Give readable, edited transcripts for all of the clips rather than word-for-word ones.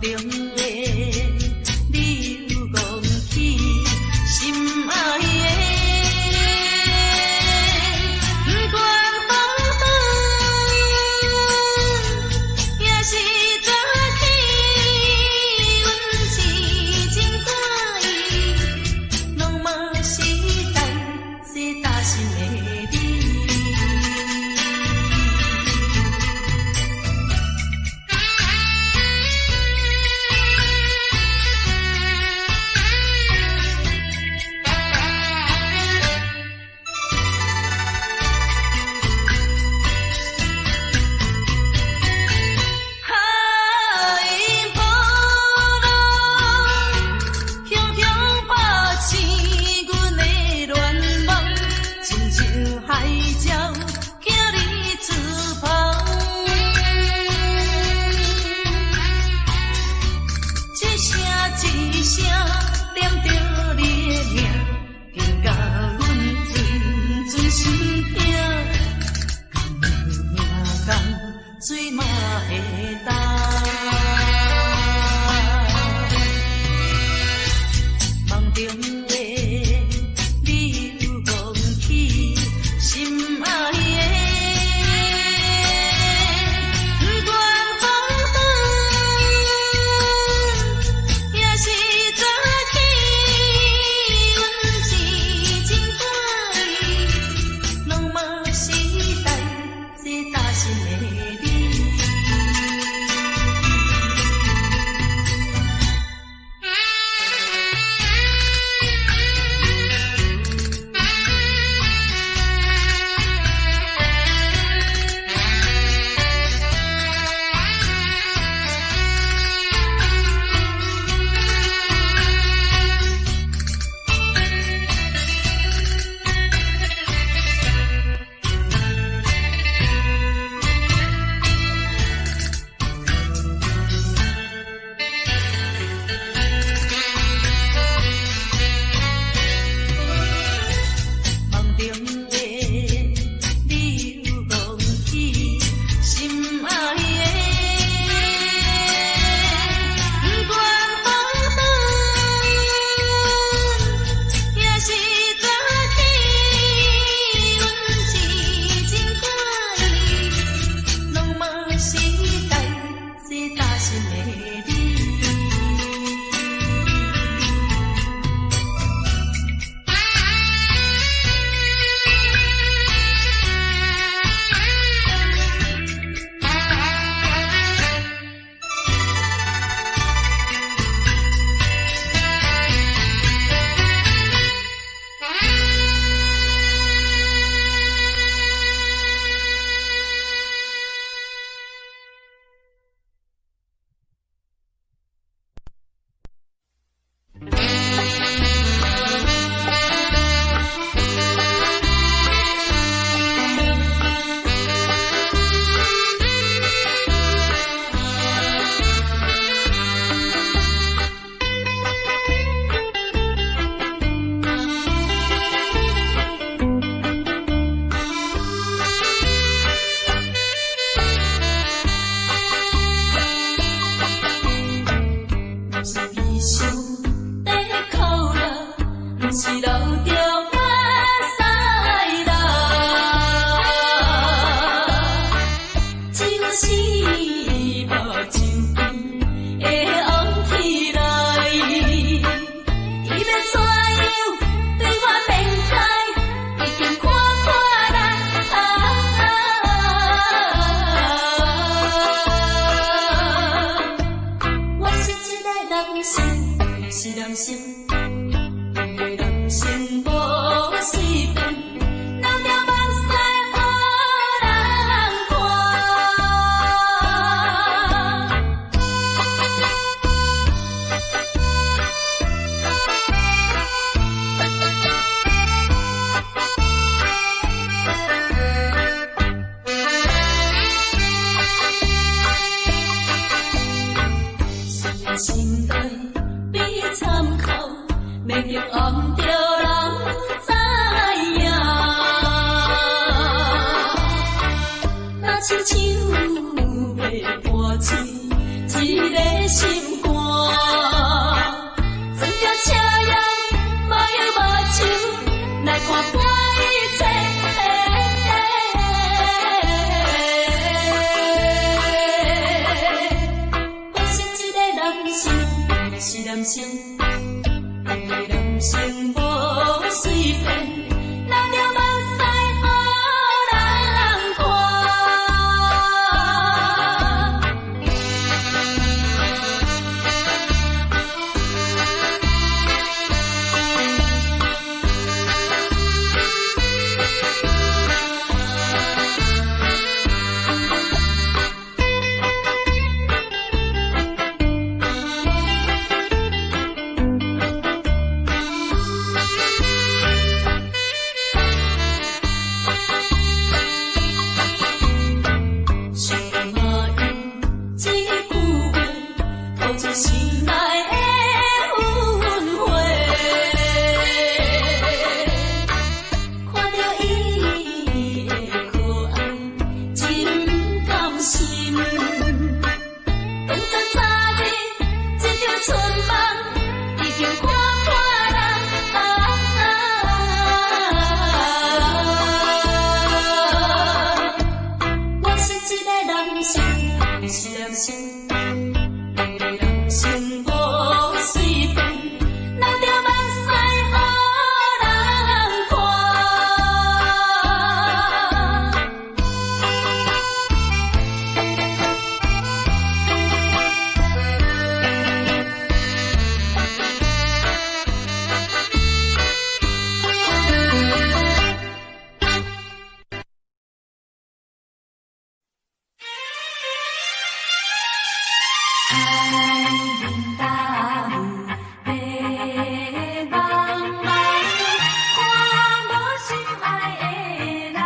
中的你又讲起心愛的，不管風雨也是早起，阮是真歡喜，攏嘛是等這擔心的你。海波浪，汹汹拍醒阮的恋梦，亲像海鸟行你翅膀。一声一声念著你的名，紧甲阮阵阵心痛。命共水嘛會干。夢中的你又講起心愛的，不管風雨也是早起，阮是真歡喜，攏嘛是等這擔心的你。夢中的你又講起心愛的，不管風雨也是早起，阮是真歡喜，攏嘛是等這擔心的你。毋是悲傷在哭啦，毋是流著目屎啦，只有是目睭邊會紅起來。伊欲怎樣對我變態，已經看破啦。啊我是一个男生，是男生，一个男生無隨便，流著目屎予人看。雖然心內比參考，免用暗著人知影。若親像欲破碎一个心肝。是男生，伊的人生無隨便，流著目屎予人看。想嘛用這句話，吐出心內的怨話。看著伊的可愛，真甘心。當作昨日這場春夢，已經看破人。我是一个男生，是男生，伊的人生無隨便，流著目屎予人看。海面大霧白茫茫，看無心愛的人。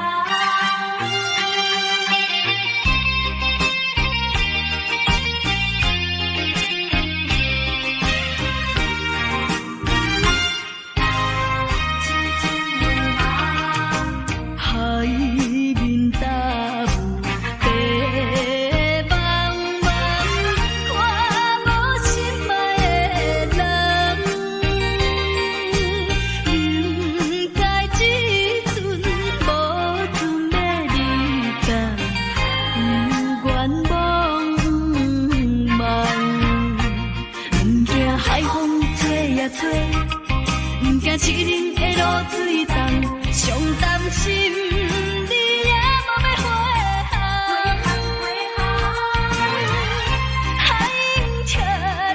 痴情的夢。海面大霧白茫茫，看無心愛的人。毋知這陣無陣欲離別，不願茫茫。毋驚海風吹呀吹，毋驚淒冷的露水重，上擔心你也無欲回航。海鷹請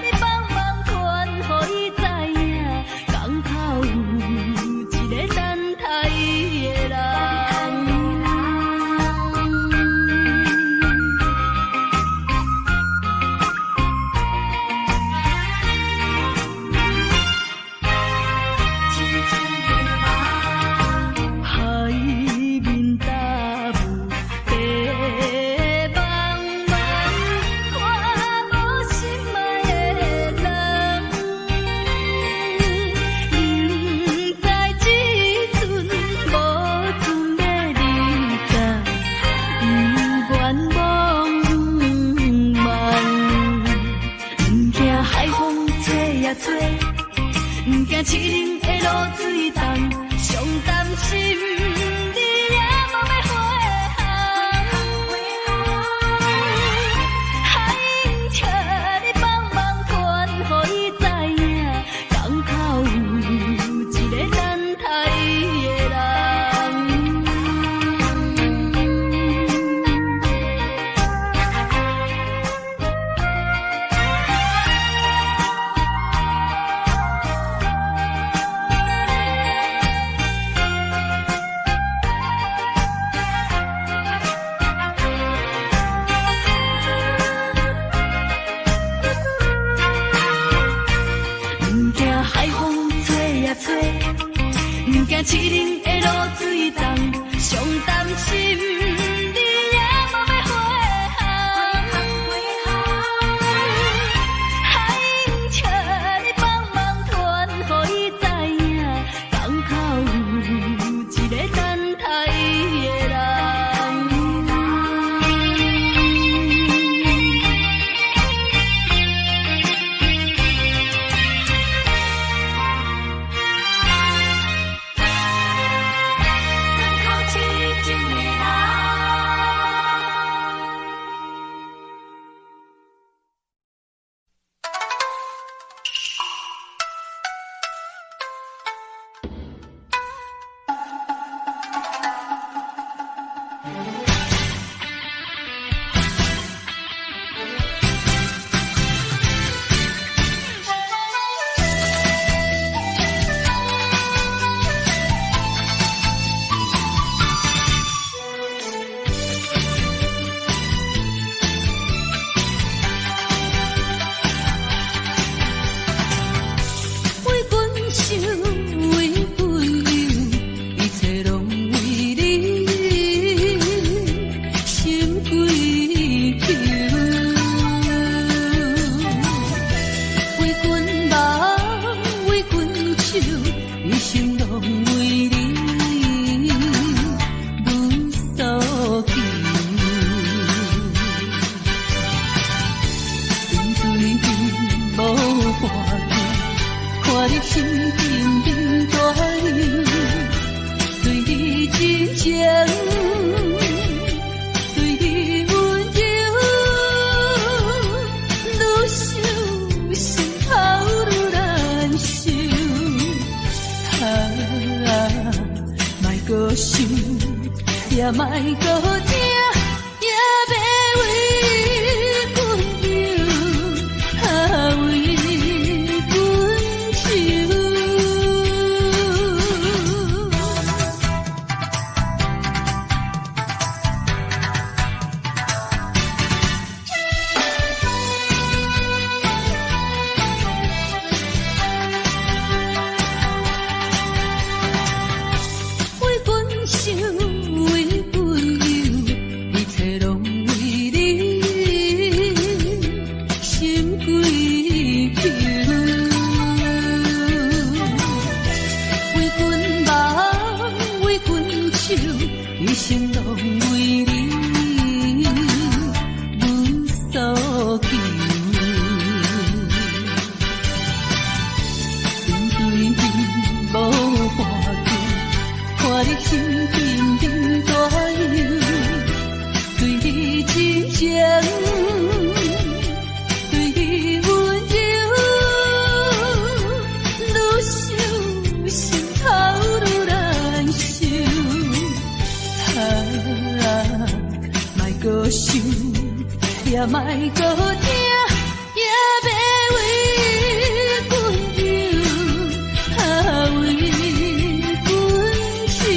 你幫忙傳予伊知影，港口有一个等待伊的人。痴情的夢。海面大霧白茫茫，看無心愛的人。毋知這陣無陣欲離別，不願茫茫。毋驚海風吹呀吹，毋驚淒冷的露水重，上擔心你也無欲回航。海鷹請你幫忙傳予伊知影，港口有一个等待伊的人。毋驚海風吹呀吹，毋驚淒冷的露水重，上擔心你也無欲回航。海鷹請你幫忙傳予伊知影，港口有一个等待伊的人。港口痴情的人。也莫閣疼，也欲為阮憂，啊為阮愁。為阮想，為阮憂，一切攏為你心跪求。為阮夢，為阮愁，一生攏為你無所求。面對面無話求，看你心頻頻大憂，對你真情，對你溫柔，愈想心頭愈難受。啊，莫閣想，也莫閣疼，也欲為阮憂，啊為阮愁。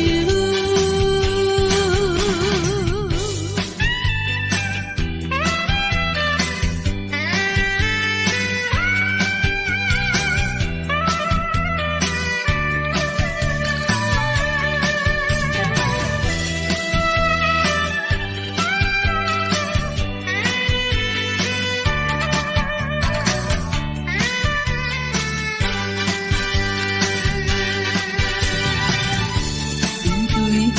面對面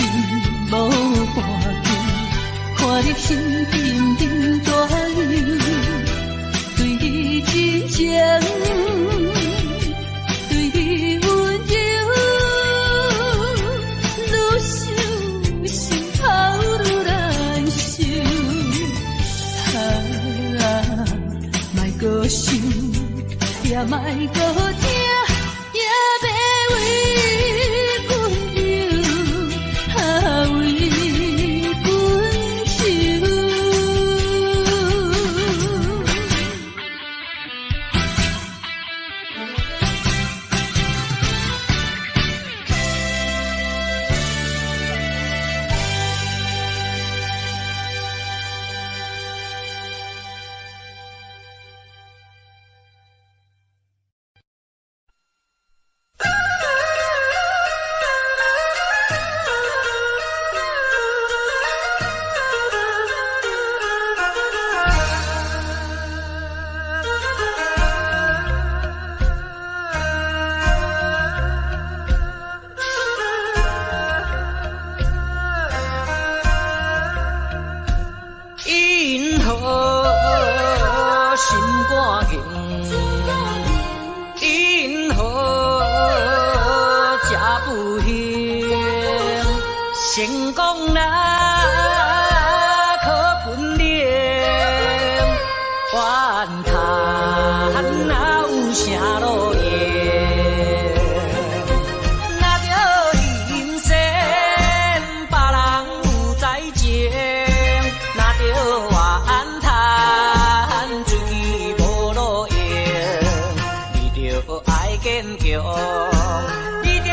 無話求，看你心頻頻大憂，對你真情，對你溫柔，愈想心頭愈難受。啊，莫閣想，也莫閣疼，也欲為阮憂，啊為阮愁。因何心肝硬？因何这不幸？成功若靠本领，怨叹哪有啥路用？若著阴险，别人有才情；若著怨叹，嘴齿無路用。你著愛堅強，你著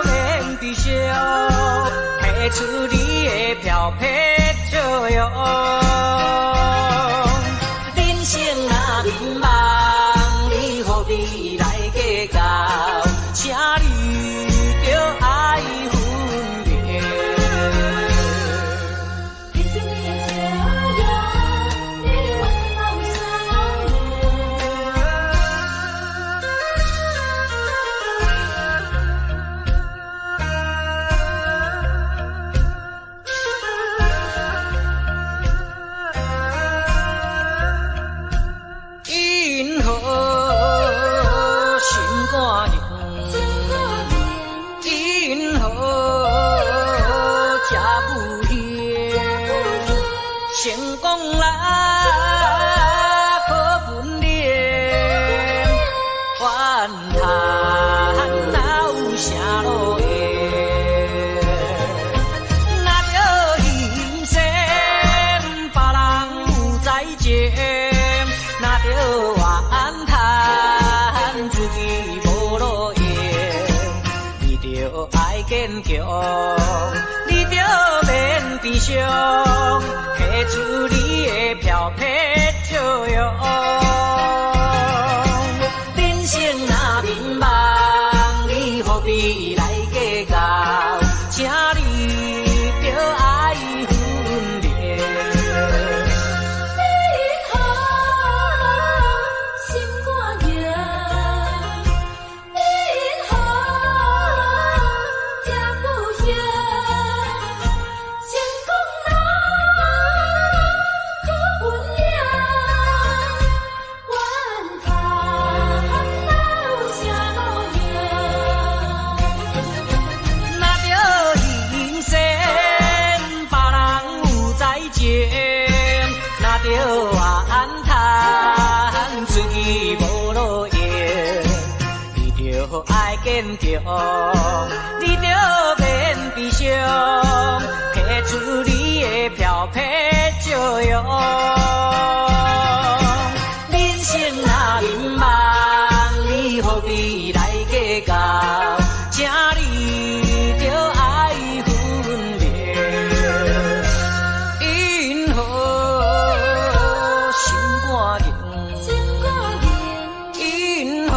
免悲傷，提出你的飄撇笑容。人生若迷茫，你何必來計較？請你著愛分明。提出你的笑容，你怨哪有啥用？因何堅強，你著免悲傷，提出你的飄撇笑容。人生若迷茫，你何必來計較？請你著愛分明。因何心肝硬？因何這不幸？成功人可本領，怨叹哪有啥路用？若著人生，別人有才情；若著怨嘆，喙無路用。你著愛堅強，你著免悲傷，提出你的飄撇笑容。人生若迷茫，你何必來計較？請你著愛分明。因何心肝硬？心肝硬，因何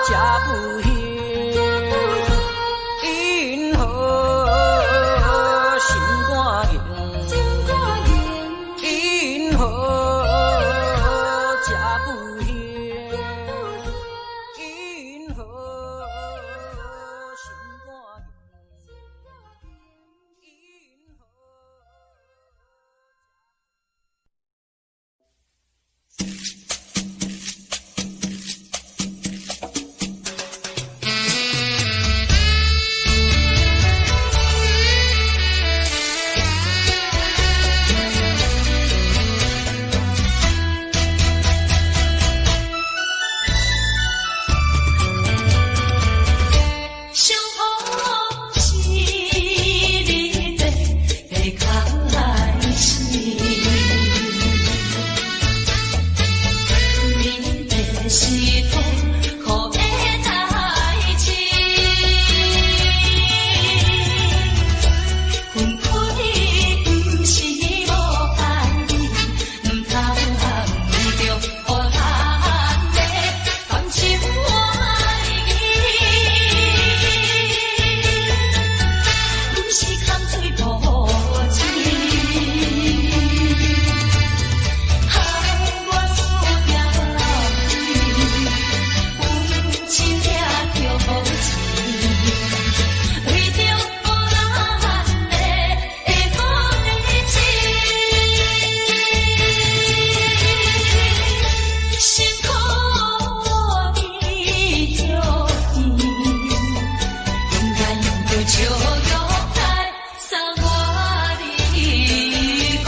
這不幸？因何心肝硬？心肝硬。因何這不幸？因何心肝硬？因何？相逢是你的开始，你的是痛苦的代志，分开毋是无爱你，毋通为著予咱的感情怀疑，毋是空嘴无钱，害我输掉你，有一领着钱，为著予咱的好日子，辛苦的约定，应该用着笑容来送我离开。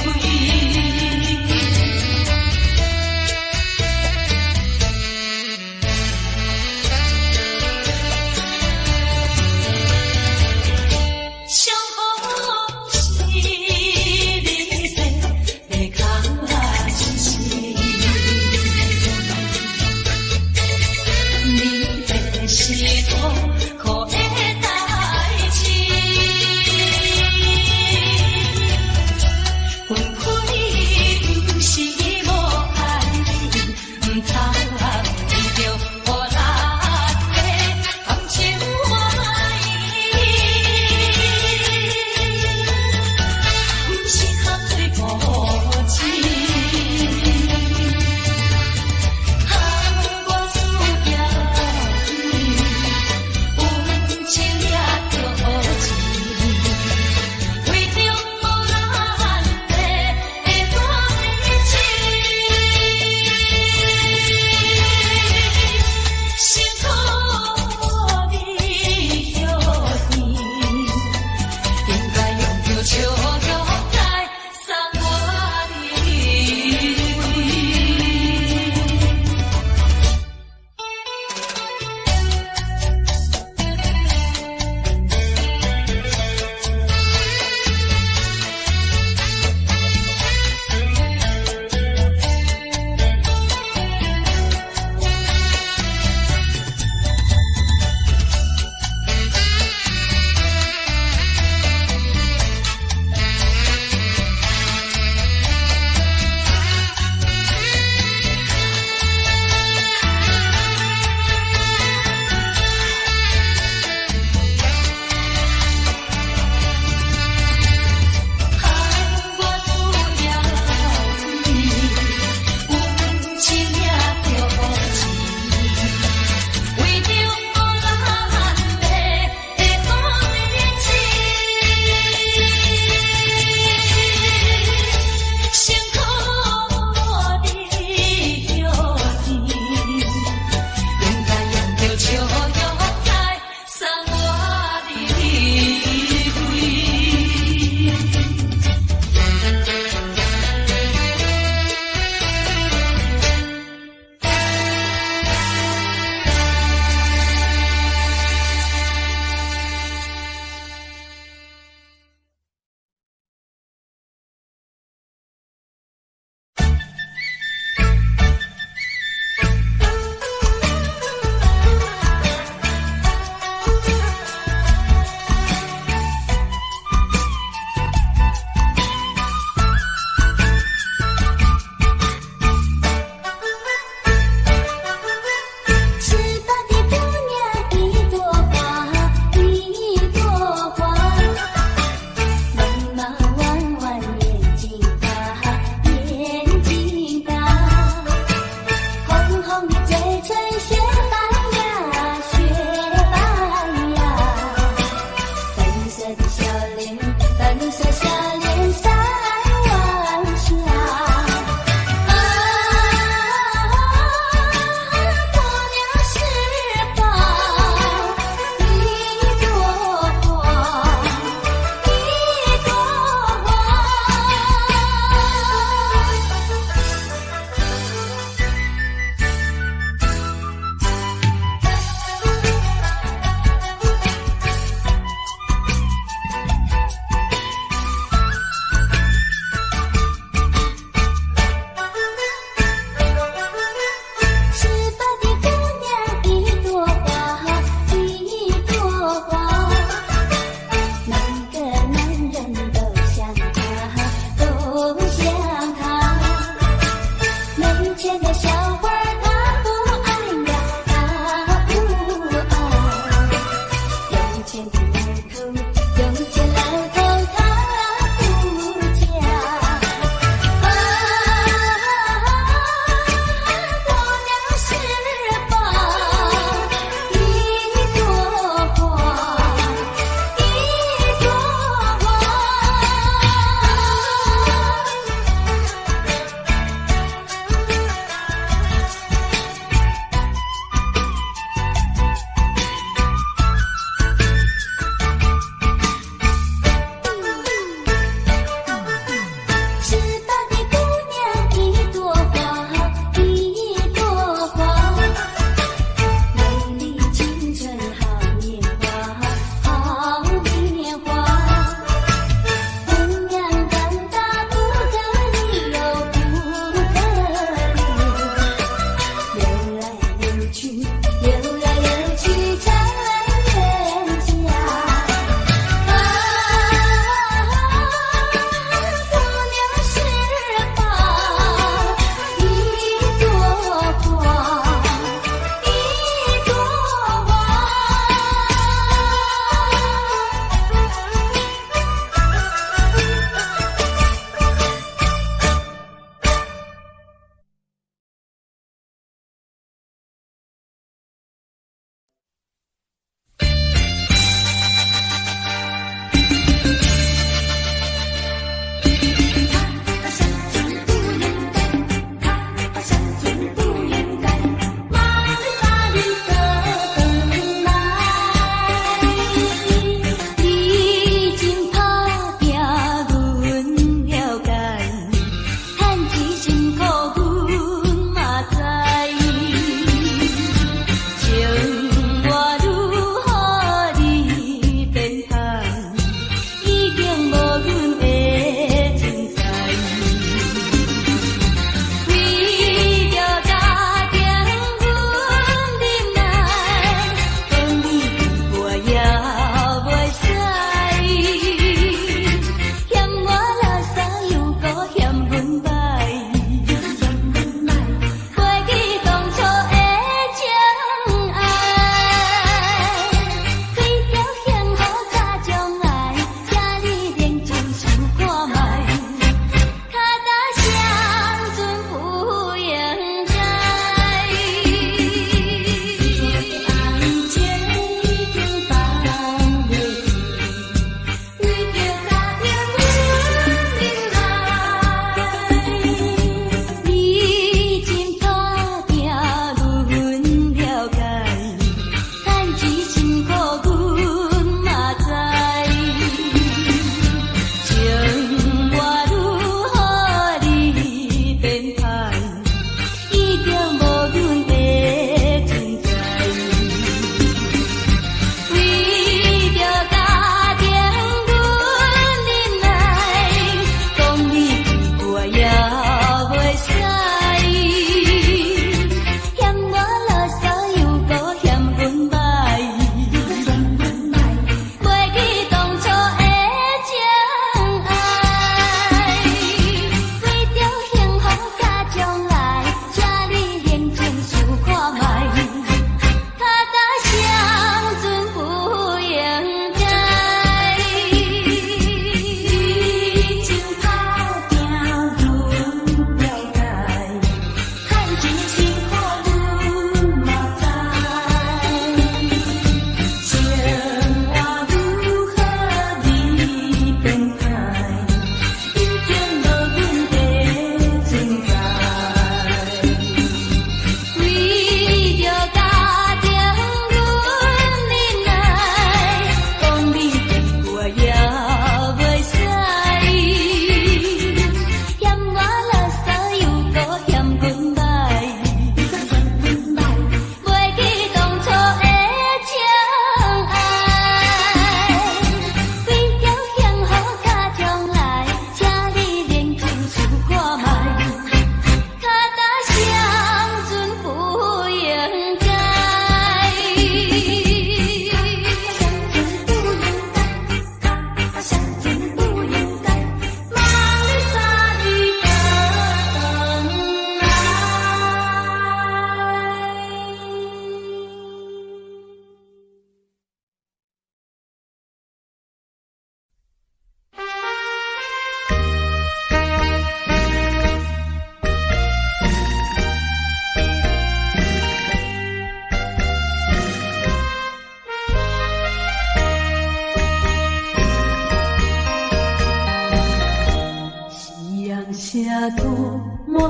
相逢是你的开始，你的是痛苦的代志，分开毋是无爱你，毋通为著予咱的感情怀疑，毋是空嘴无钱，害我输掉你，有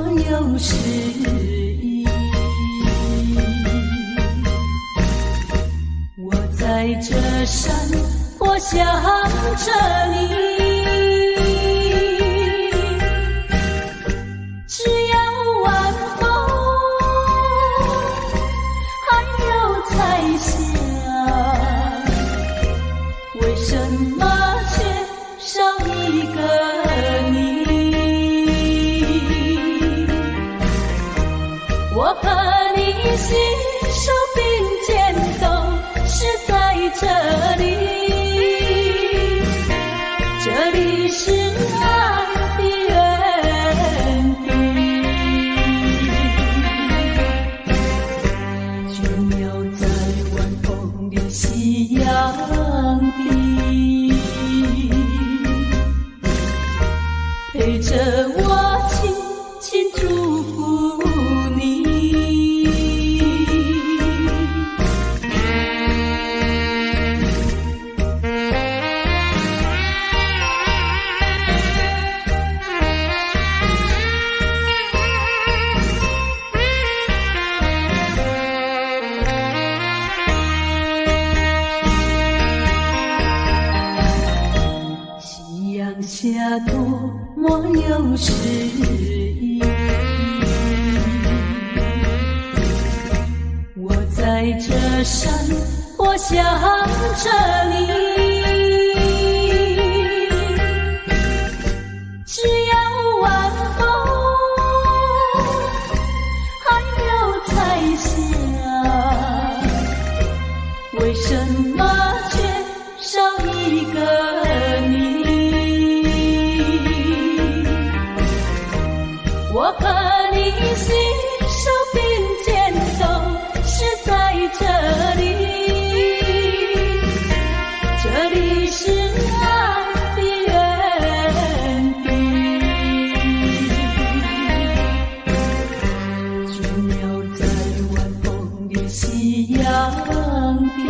麼有詩意。我在這山坡想著你，只要晚風，還有彩霞，為什麼缺少一個你？我和你攜手並肩，都是在這裡，這裡是愛的園地。倦鳥在晚風裡夕陽低，陪著我輕輕祝福你。夕陽下多麼有詩意，我在這山坡想著你，只要晚風，還有彩霞，為什麼缺少一個你？我和你攜手並肩，都是在這裡，這裡是愛的園地。倦鳥在晚風裡夕陽低，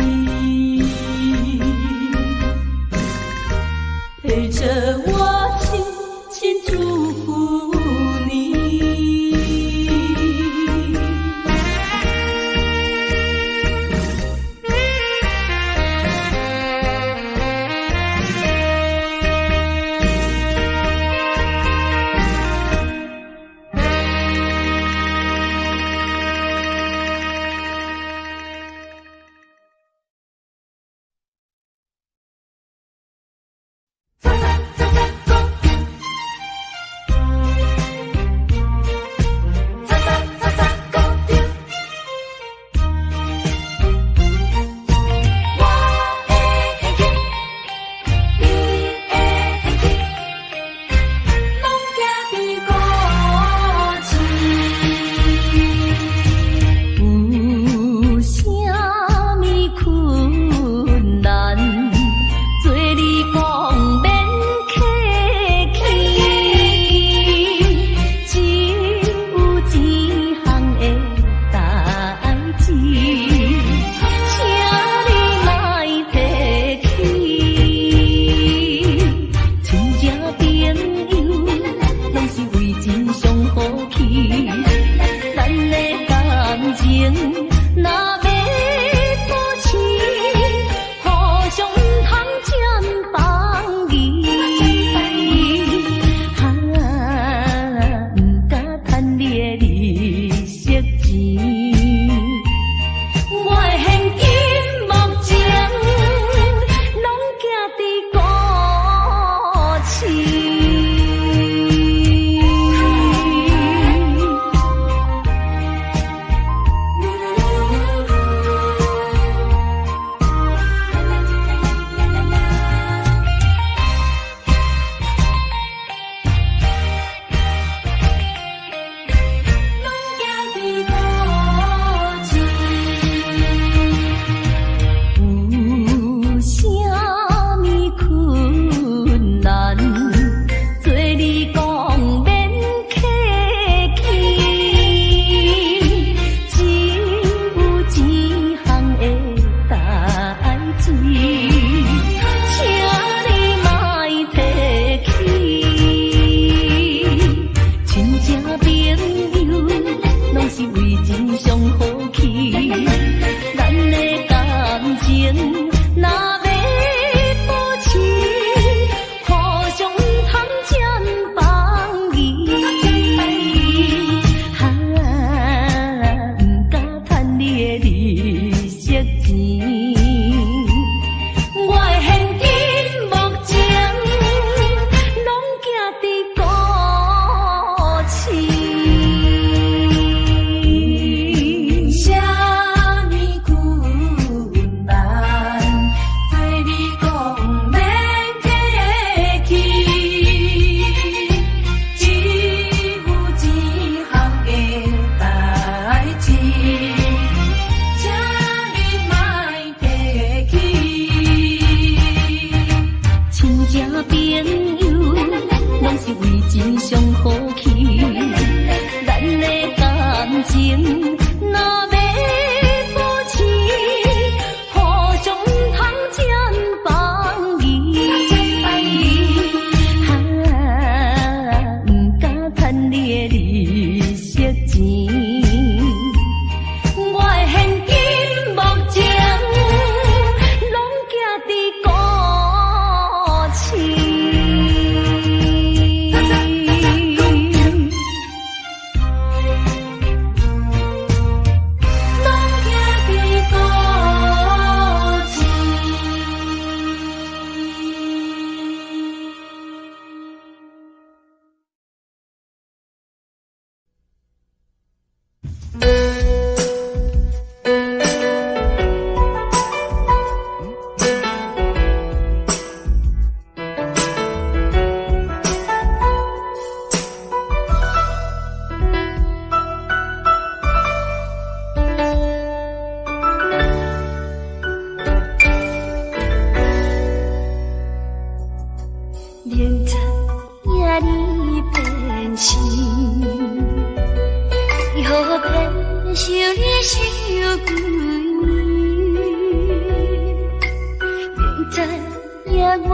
我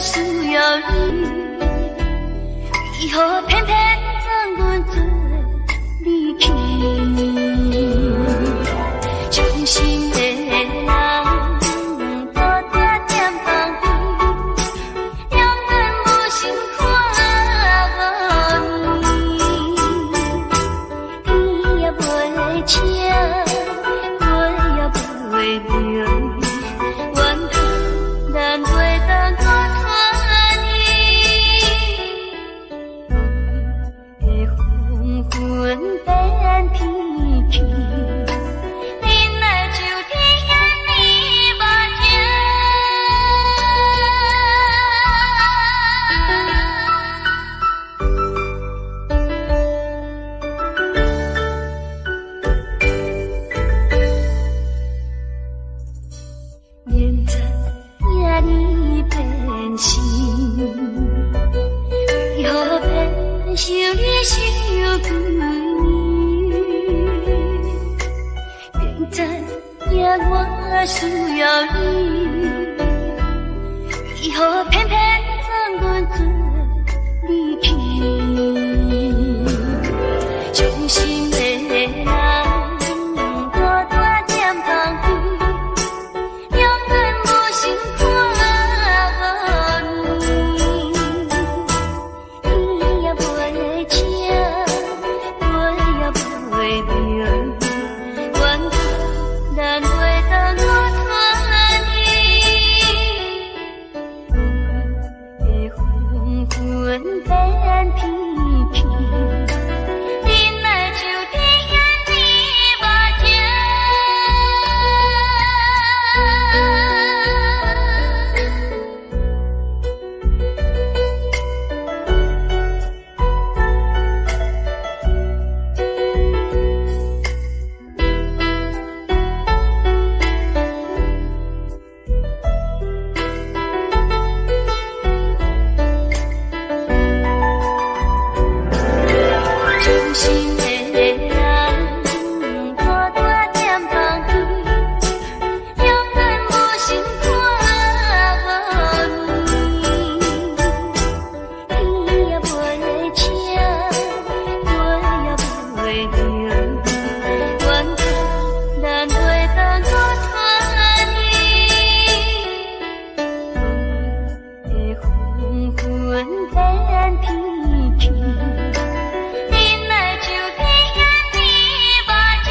需要你，為何偏偏放阮做離去？傷心的人，孤單踮旁邊，兩眼無神看你，天也袂醒，月也袂明，怨叹咱袂當閣拖你。的黃昏變天氣，忍耐就天遐爾無情。明知影你變心，為何偏想你傷久年？明知影我需要你，為何偏偏放阮做離去？傷心的人，孤單踮旁邊，兩眼無神看你，天也袂醒，月也袂明，怨叹咱袂當閣拖你。的黃昏變天氣，忍耐就天遐爾無情。傷心的人，孤單踮旁邊，兩眼無神看你，天也袂醒，月也袂明，怨叹咱袂當閣拖你。的黃昏變天氣，忍耐就天遐爾無情。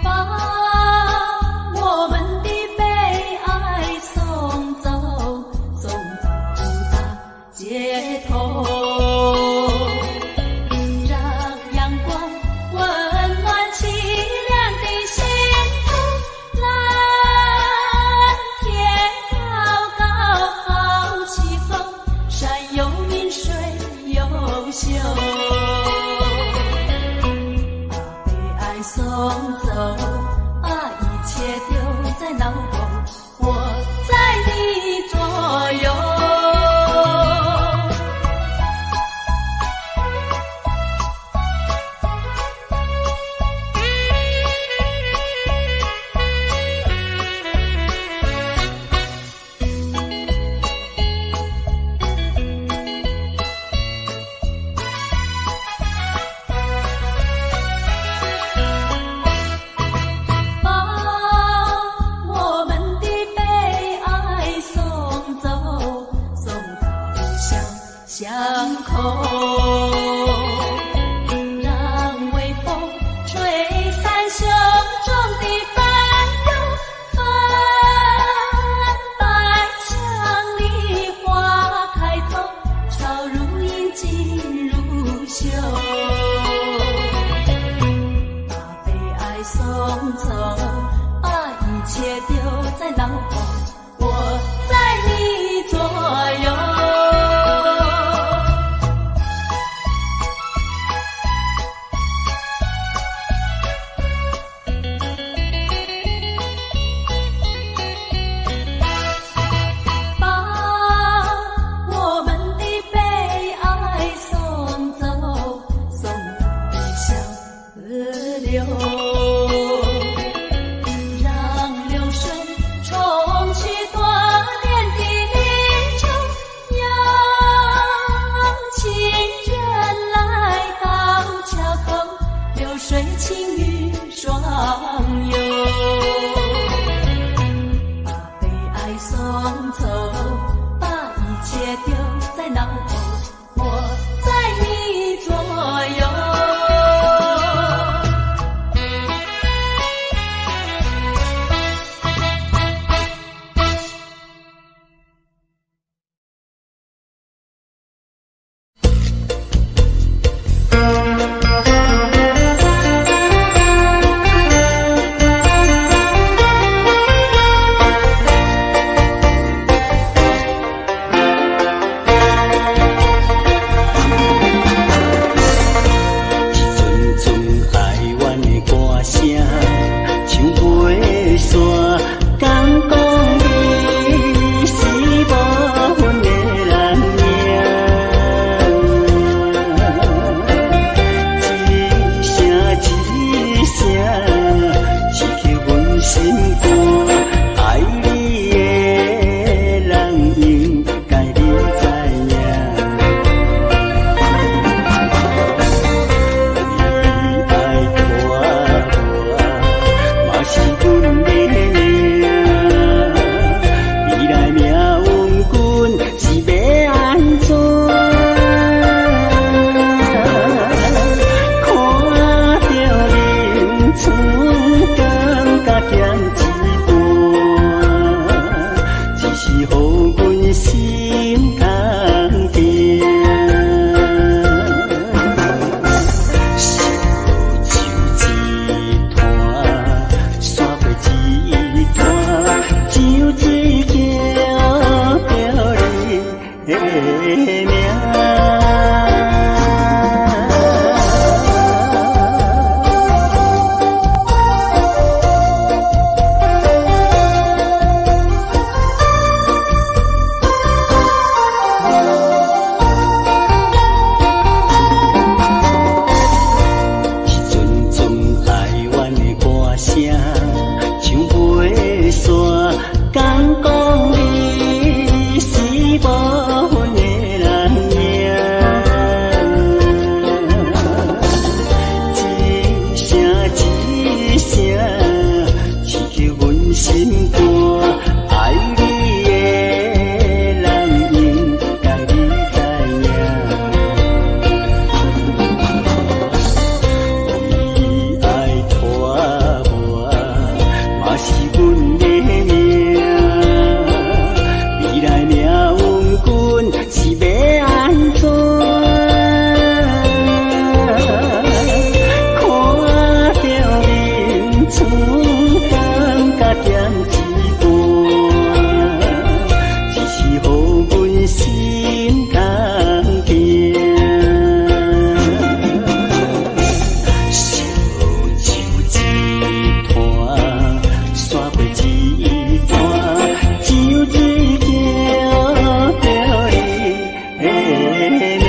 把我們的悲哀送走，送到大街頭，讓陽光溫暖淒涼的心頭。藍天高高好氣候，山有明水有秀。把悲哀送走，把一切丟在腦後，我在你左右。把我們的悲哀送走，送到小巷口，讓微風吹散胸中的煩憂。粉白牆裡花開透，草如茵，錦如繡。的名。一阵阵台湾的歌声唱袂煞，敢讲你是无份的人影。一声一声，刺激阮心肝，爱你的人应该你知影。为爱拖磨，嘛是阮的命。未来命运阮是欲按怎？看著面窗，感觉减一半，只是予阮心空疼。烧酒一摊，煞过一摊，酒醉叫著你的名。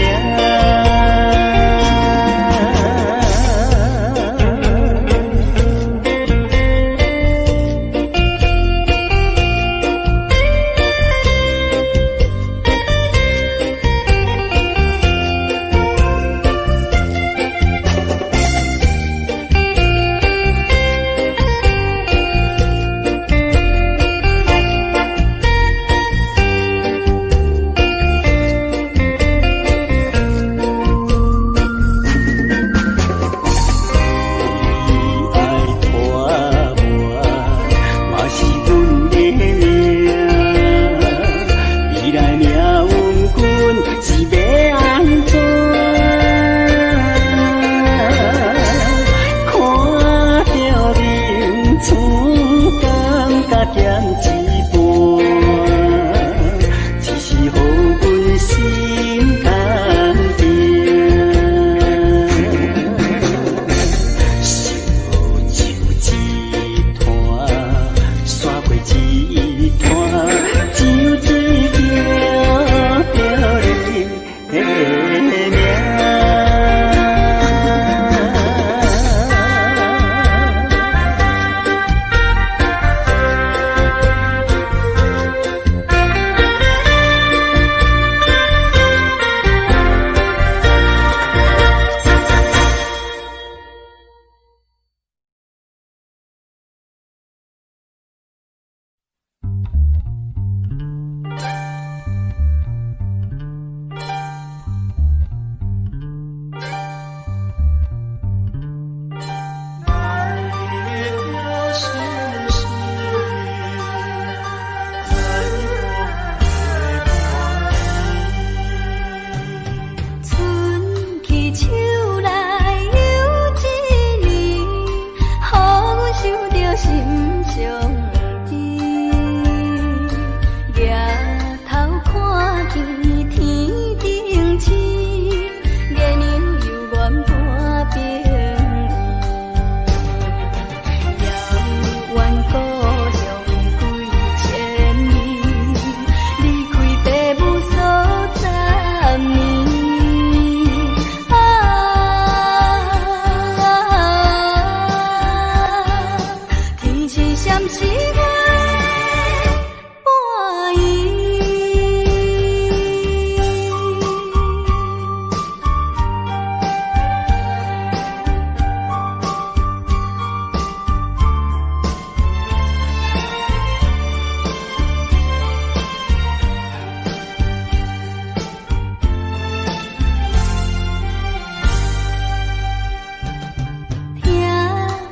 为爱拖磨，嘛是阮的命。未来命运阮是欲按怎？看著面窗，感觉减一半，只是予阮心空疼。烧酒一摊，煞过一摊，酒醉叫著你的名。春去秋来又一年，予阮想著心伤悲。举头看见天顶星，月娘犹原伴朋友。遥远故乡几千里，离开爸母数十年。啊，天星闪烁月半圆。听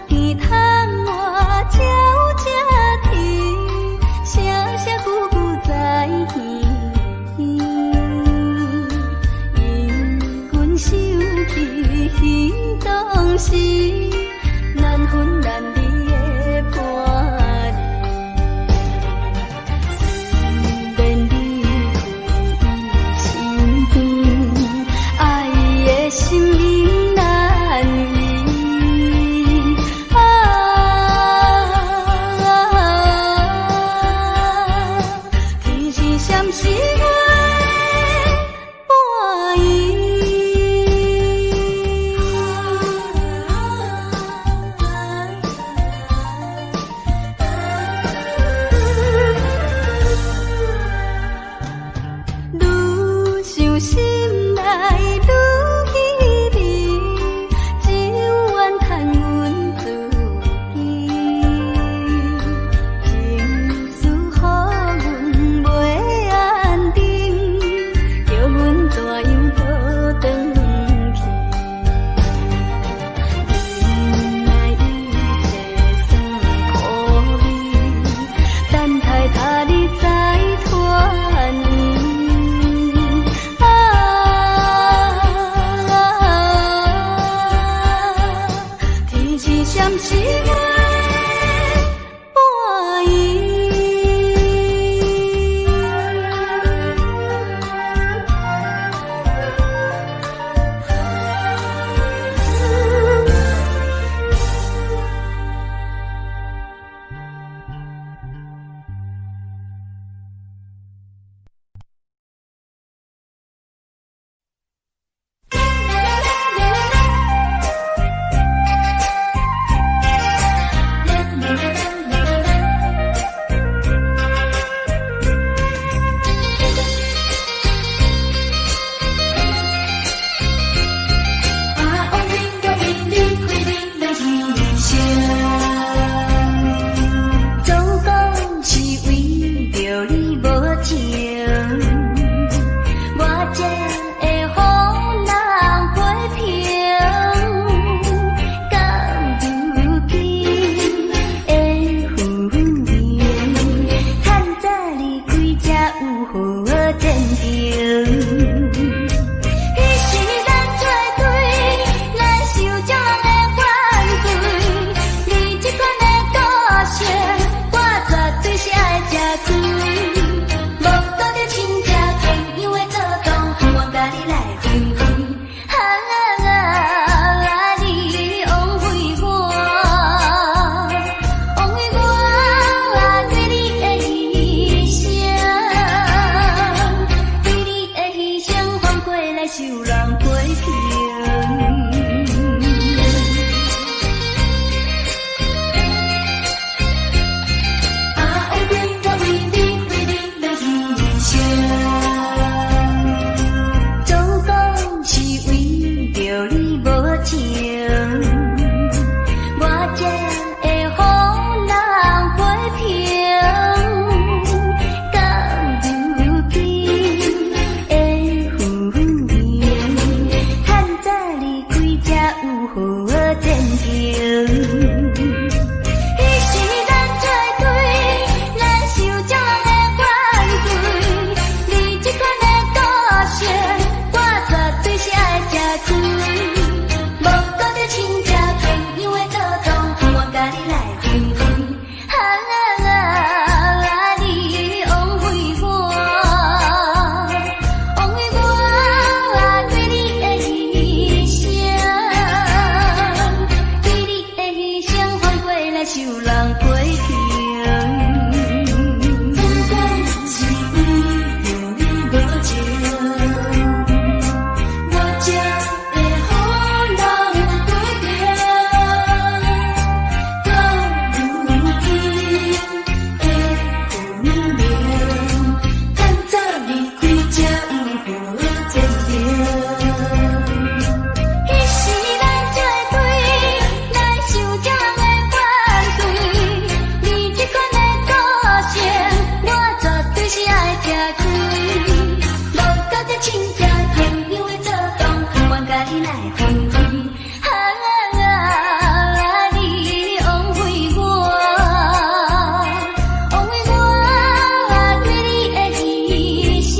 见窗外鸟声啼，声声句句在耳边。因阮想起彼当时，难分难离的伴儿。虽然离开已程。彼時咱做對來受眾人的反對，你這款的個性，我絕對是愛食虧。無顧著親戚朋友的阻擋，我共你來分開。啊啊，你枉費我，枉費我對你的犧牲，對你的犧牲反過來受人批評。啊，枉費我為你為你來犧牲。總講是為著你無情，我才會予人批評。到如今的浮名，趁早離開才有好前程。彼時咱做對來受眾人的反對，你這款的個性，我絕對是愛食虧。無顧著親戚朋友的阻擋，我共你來分開。啊啊，你枉費我，枉費我對你的犧牲，對你的犧牲反過來受人批評。總講是為著你無情，我才會予人批評。到如今的浮名，趁早離開才有好前程。彼時咱做對來受眾人的反對，你這款的個性，我絕對是愛食虧。無顧著親戚朋友的阻擋，我共你來分開。啊啊，你枉費我，枉費我對你的犧牲，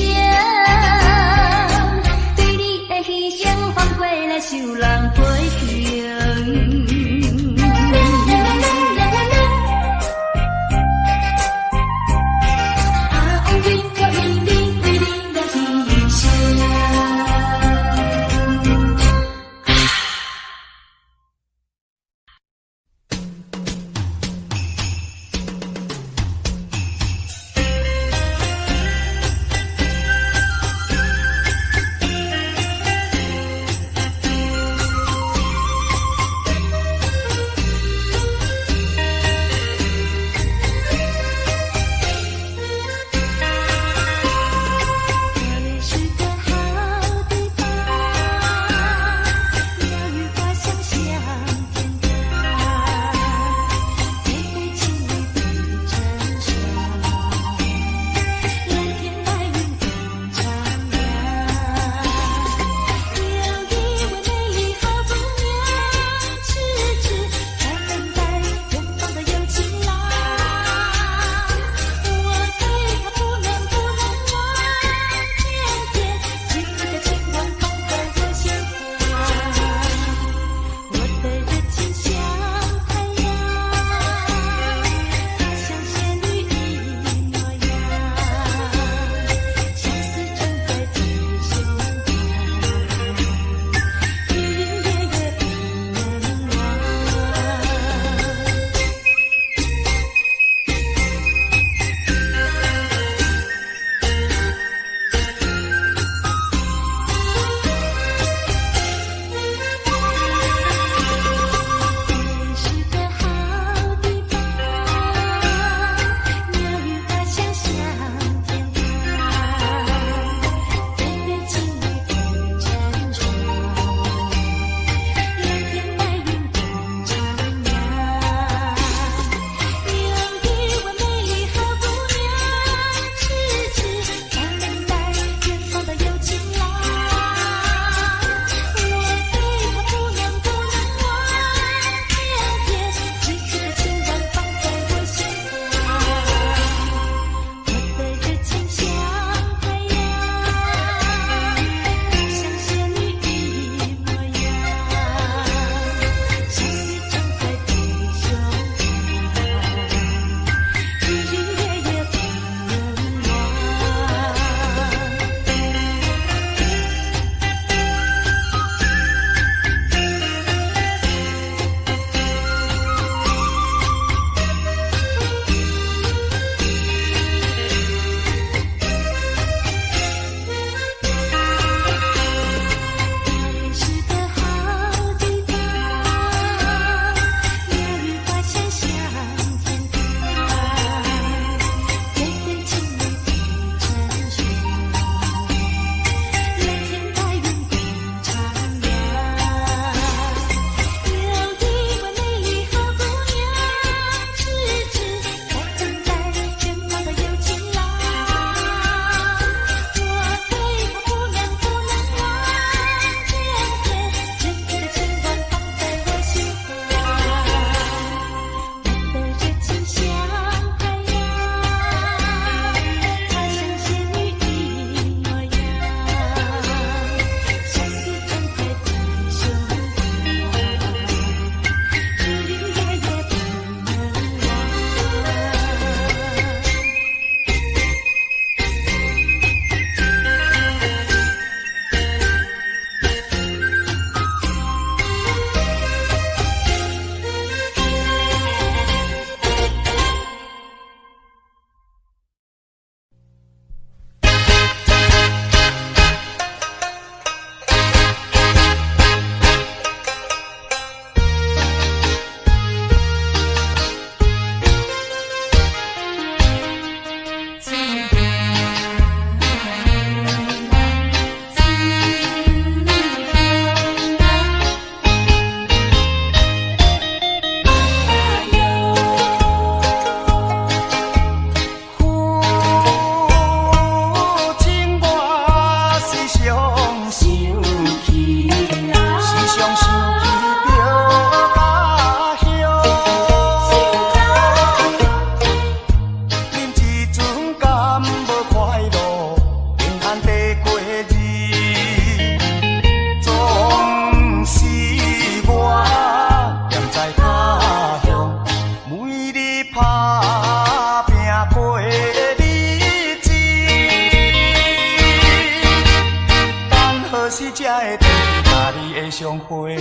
時才會轉去佮你的相會？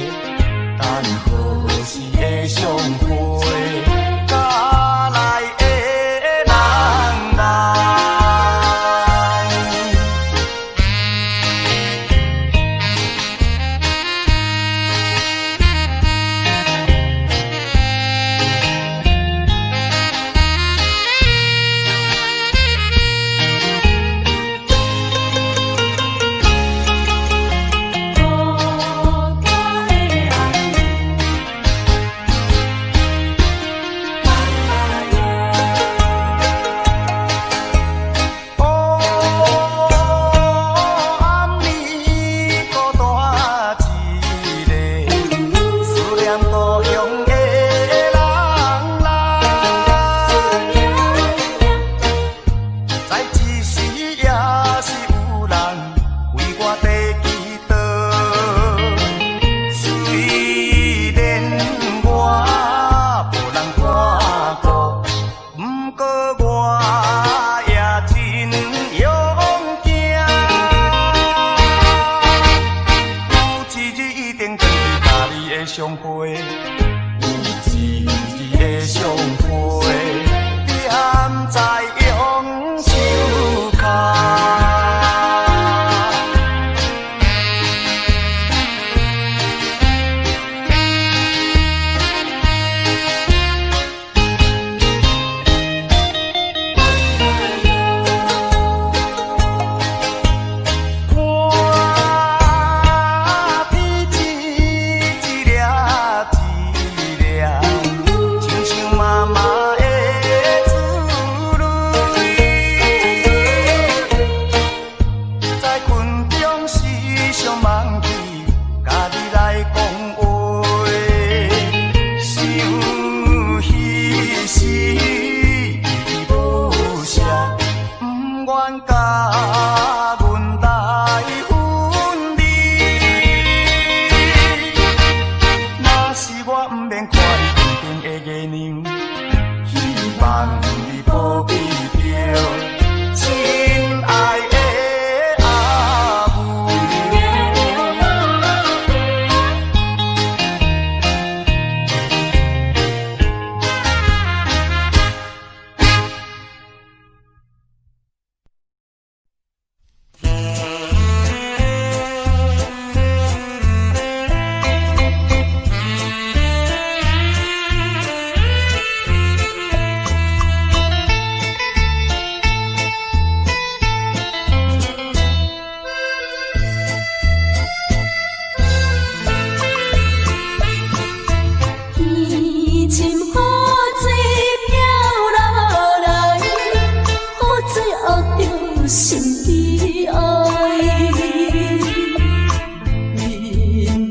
等何時會相會？甲來的人來。孤单的爱。黑暗暝孤单一个，思念故乡的人来。在这时也是有人为我在祈祷，虽然我无人看顾，不过我也真勇敢。有一日一定转去佮你的相會，有一日的相會，踮在榕樹跤。看天星一粒一粒，亲像妈妈的珠泪。在困中时常梦起，佮你来讲话。想彼时依依不舍，不愿佮阮来分离。若是我不免看你天顶的月亮，希望你保庇著亲爱的阿母。天深雨水飘落来，雨水压著心悲哀。面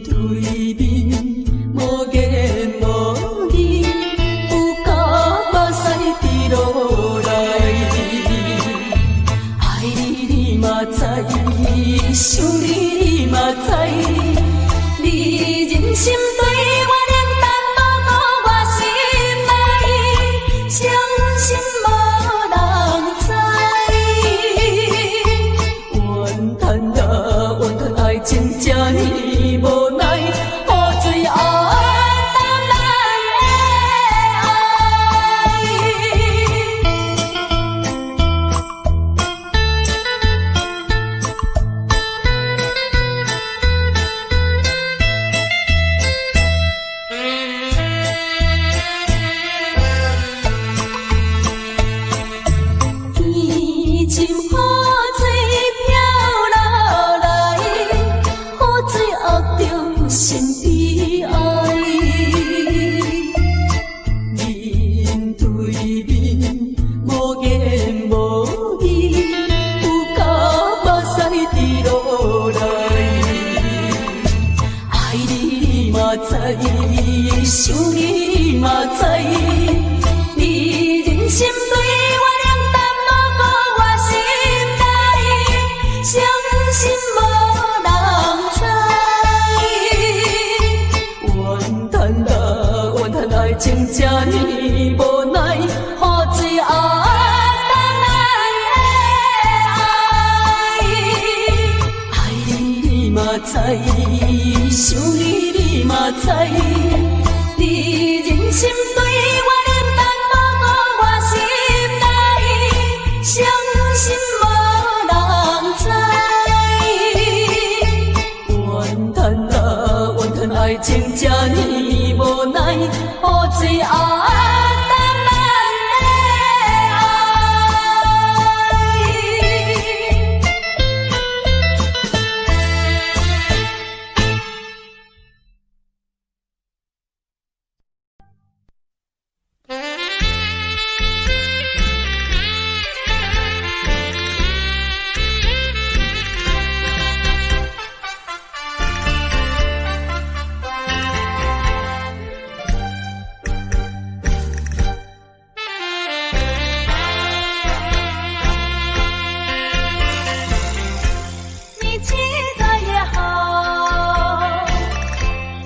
对面无言无语，有甲目屎滴落来。爱你你嘛知，想你你嘛知，你忍心對我冷淡，無顧我心內，傷心無人知。怨嘆啊怨嘆，愛情這呢無奈，雨水壓淡咱的愛。天深雨水飘落來，雨水壓著心悲哀。面對面無言無語，有甲目屎滴落來。愛你你嘛知，想你你嘛知，你忍心對我冷淡，無顧我心內，傷心無人知。怨嘆啊怨嘆，愛情這呢無奈，雨水壓淡咱的愛。愛你你嘛知，想你你嘛知，你忍心對我冷淡，無顧我心內，傷心無人知。怨嘆啊怨嘆，愛情這呢無奈，予最後等咱的愛。你記得也好，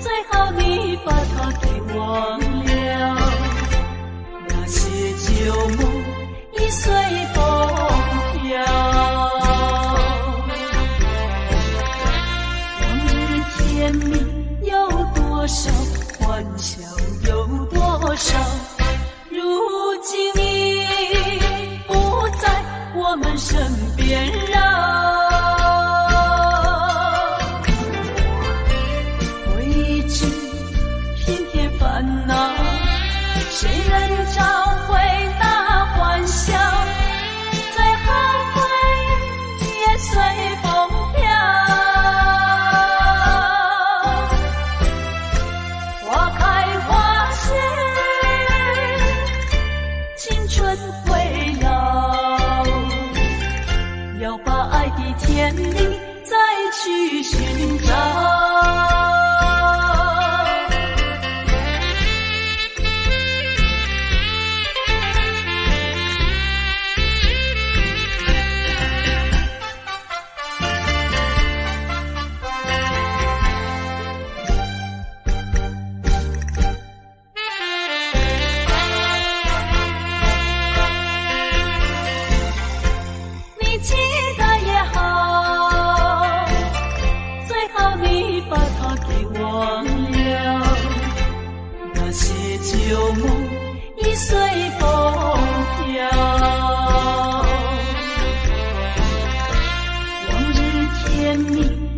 最好你把它給忘了。那些舊夢已隨風飄，往日甜蜜有多少，歡笑有多少，如今已不在我們身邊繞。回憶只偏偏煩惱，誰能找回那歡笑？最後回憶也隨風飄。花開花謝，青春會老，要把愛的甜蜜再去尋找。你記得也好，最好你把它給忘了。那些舊夢已隨風飄，往日甜蜜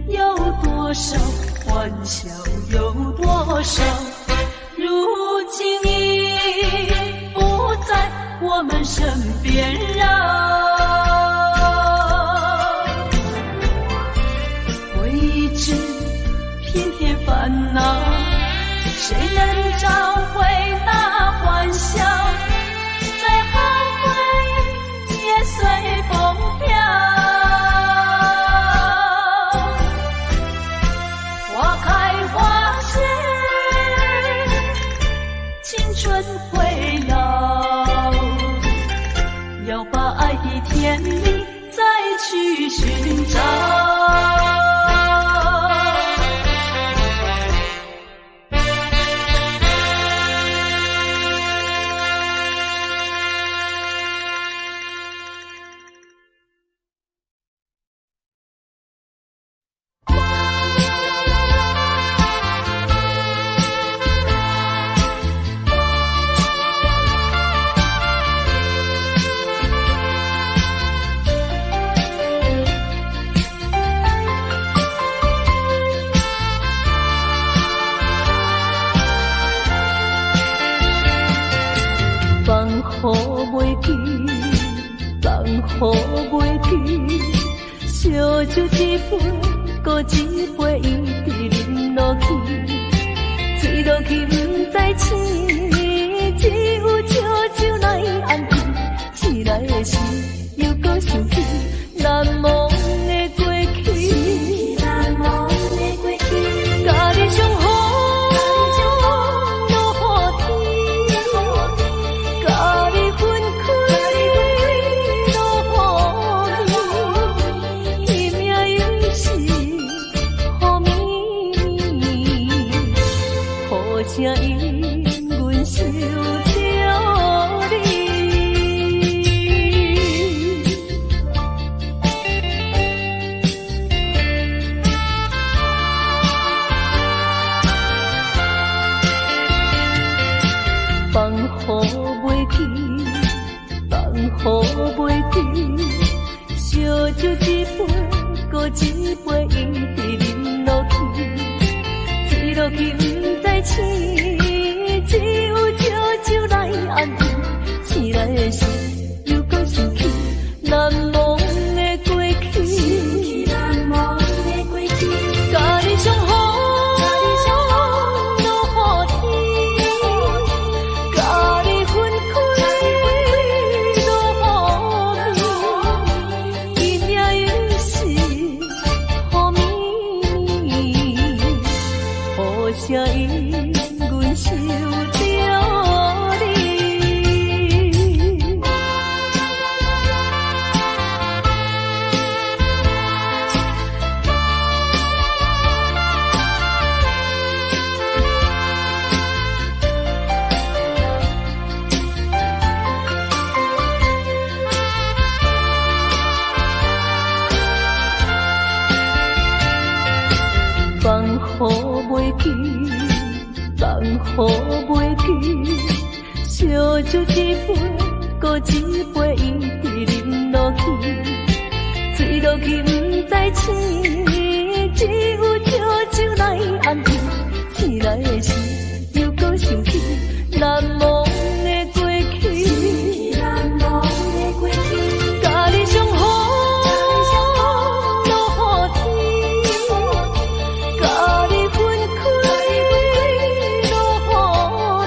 有多少，歡笑有多少，如今已不在我們身邊繞。回憶只偏偏煩惱，誰能找回那歡笑？最後回憶也隨風飄。花開花謝，青春會老，要把愛的甜蜜再去尋找。放予袂記，放予袂記，燒酒一杯，閣一杯，伊直啉落去，醉落去毋知醒，只有燒酒來安慰。醒來的時，猶閣想起難忘的過去，難忘的過去，佮你相逢落雨天，佮你分開落雨暝，彼命猶是雨暝暝，雨聲因阮想著你。一杯一直啉落去，醉落去毋知醒，只有燒酒來安慰，醒來時猶閣想起難忘的過去，難忘的過去，佮你相逢落雨天，佮你分開落雨暝，今夜猶是雨暝暝，雨聲因阮想著你。放予袂記，放予袂記，燒酒一杯，閣一杯，一直啉落去，醉落去毋知醒，只有燒酒來安慰，醒來時猶閣想起難忘的過去，難忘的過去，佮你相逢落雨天，佮你分開落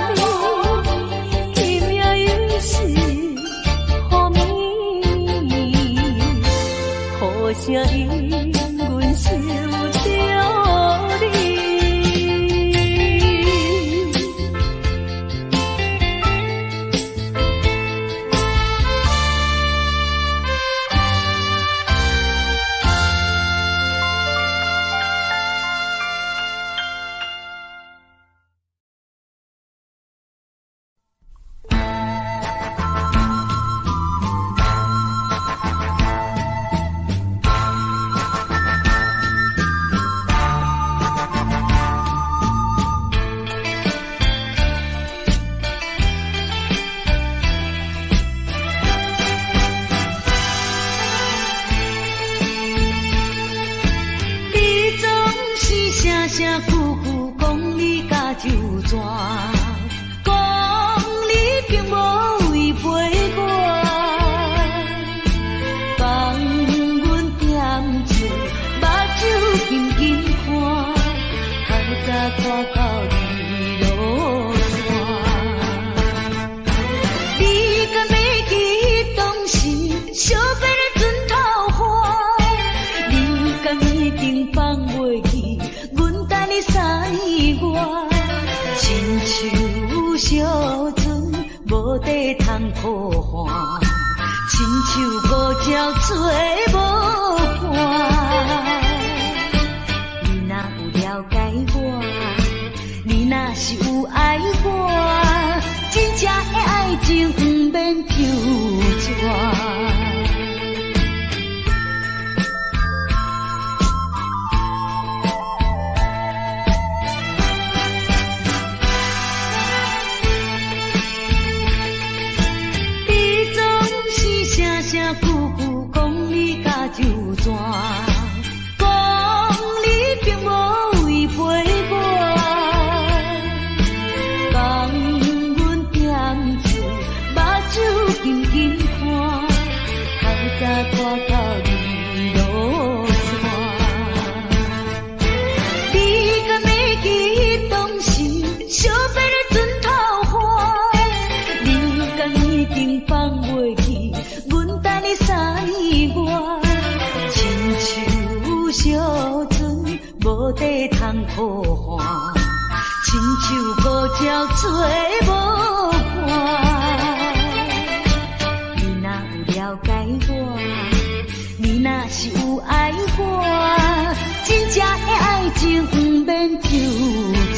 雨暝，今夜猶是雨暝暝，雨聲因阮想著你。你總是聲聲句句講你佮酒泉，講你並無違背我，放阮踮厝，目睭緊緊看，透早看到日落山。你敢會記當時惜別的陣頭花？你敢一定放袂記，阮等你3年外，親像小船無地通靠岸，親像孤鳥找無伴。你若有了解我，你若是有愛我，真正的愛情毋免糾纏。你總是聲聲句句講你佮酒泉，講你並無違背我，放阮踮厝，目睭緊緊看，透早看到日落山。你敢會記當時惜別的陣頭花？你敢一定放袂記，阮等你3年外，親像小船無地通靠岸，親像孤鳥找無伴。你若有了解我，你若是有愛我，真正的愛情毋免糾纏。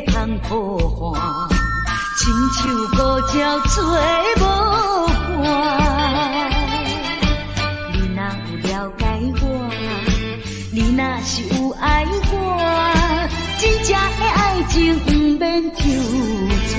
通抱看，親像孤鳥做無伴。你若有了解我，你若是有愛我，真正的愛情毋免抽紙。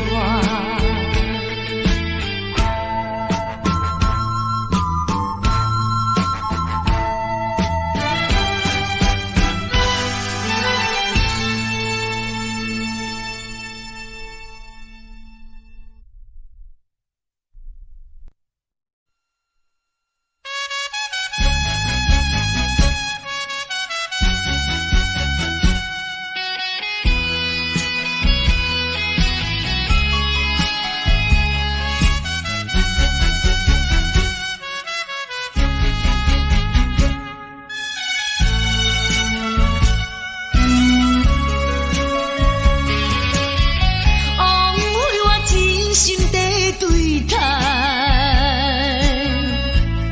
枉費我真心地對待，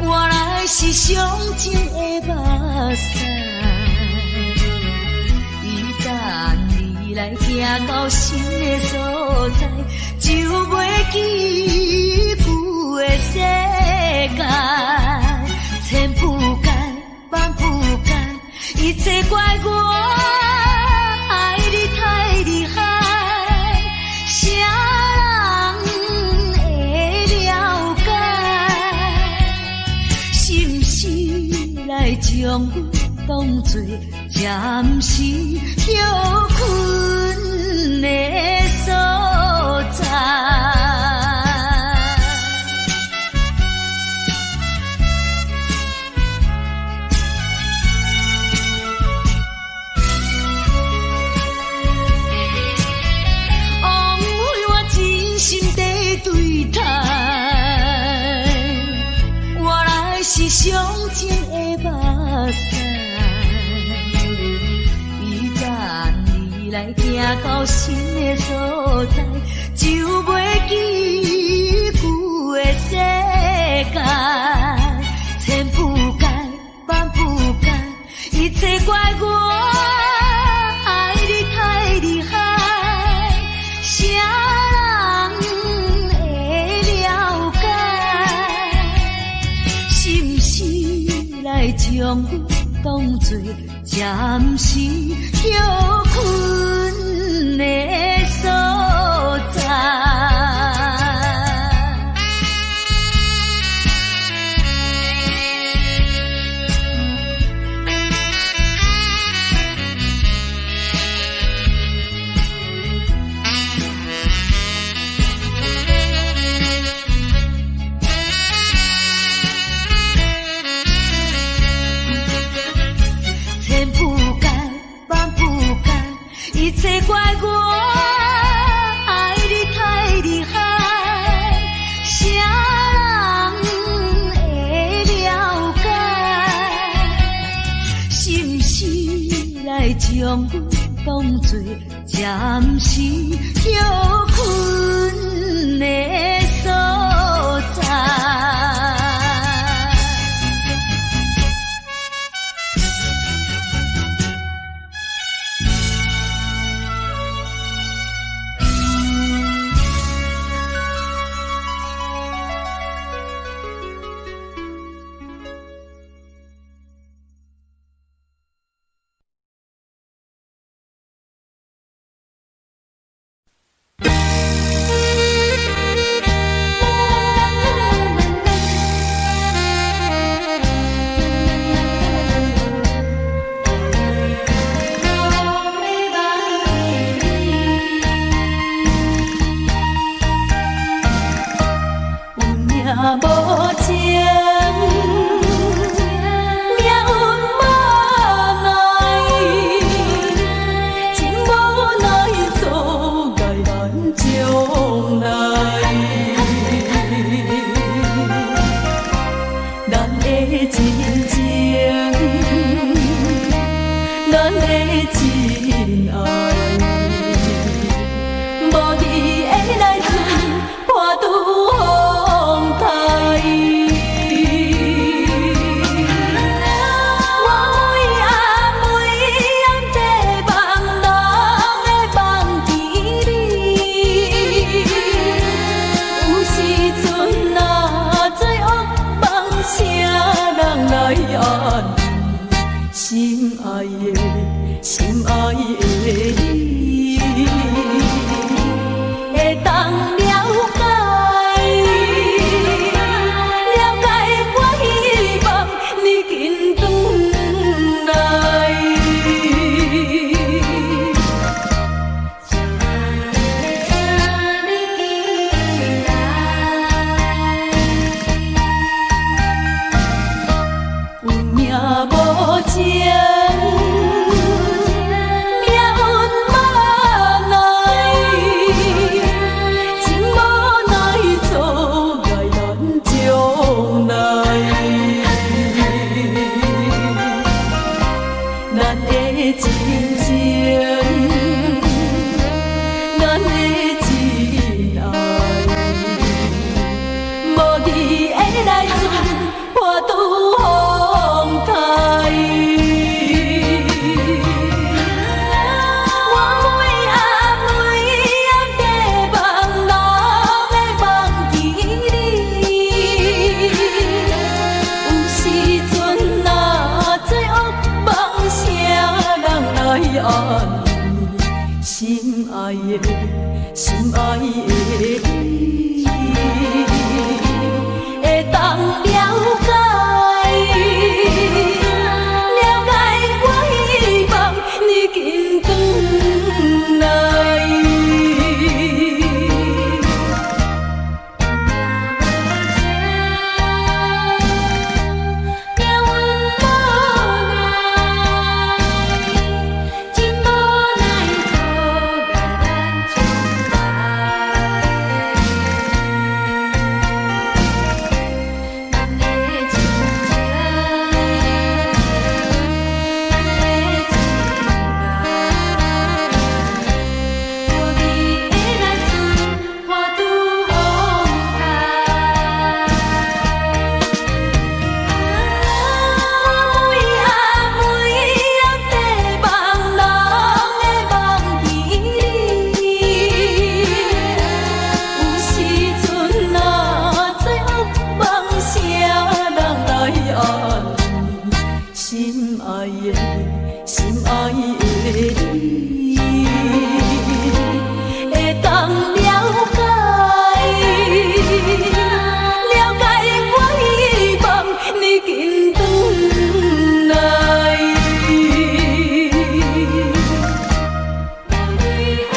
換來是傷情的目屎。伊等你來行到新的所在，就袂記舊的世界。千不該，萬不該，一切怪我愛你太厲害。啥人會了解？是毋是來將阮當作暫時歇睏的所在？枉費我真心地對待，換來是傷情的目屎。伊等你來行到新的所在，就袂記舊的世界。千不該，萬不該，一切怪我愛你太厲害。啥人會了解？是毋是來將阮當作暫時歇睏的所在？千不該，萬不該，一切怪我愛你太厲害。啥人會了解？是毋是來將阮當作暫時歇睏的所在？有命無情，命運無奈，真無奈阻礙咱將來。咱的真情，咱的真愛，無字會來陣破拄風台。我每暗每暗在夢，人的夢甜。的真愛，無義的來陣破拄風台。我每暗每暗在夢內會夢見你，有時陣若做惡夢，啥人來安慰？心愛的，心愛的你，會當了解，了解我希望你緊轉來。命運無奈，真無奈，阻礙咱將來。咱的親情，咱的真愛，無義的來陣破拄風台。我每暗每暗在夢內會夢見你，有時陣若做惡夢，啥人來安慰？心愛的，心愛的你，會當了解，了解我希望你緊轉來。你話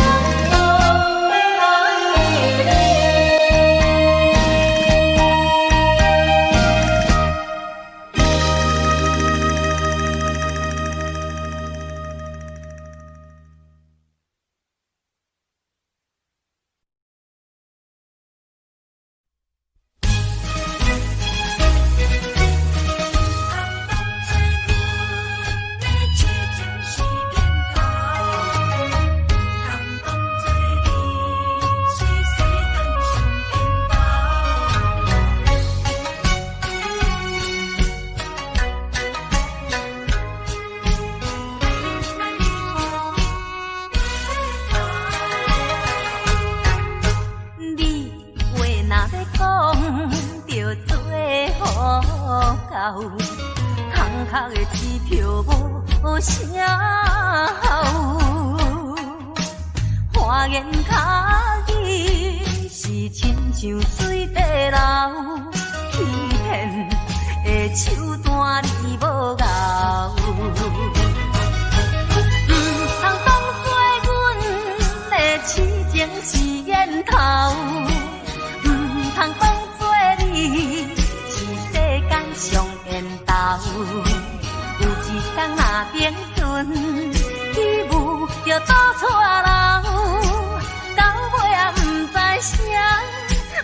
若欲講，就做予到，空殼的支票無啥效。花言巧語是親像水底流，欺騙的手段你無𠢕。毋通當作阮的痴情是煙頭，毋通當作你是世間上緣投。有一天若變陣，起霧就倒錯流，到尾也毋知啥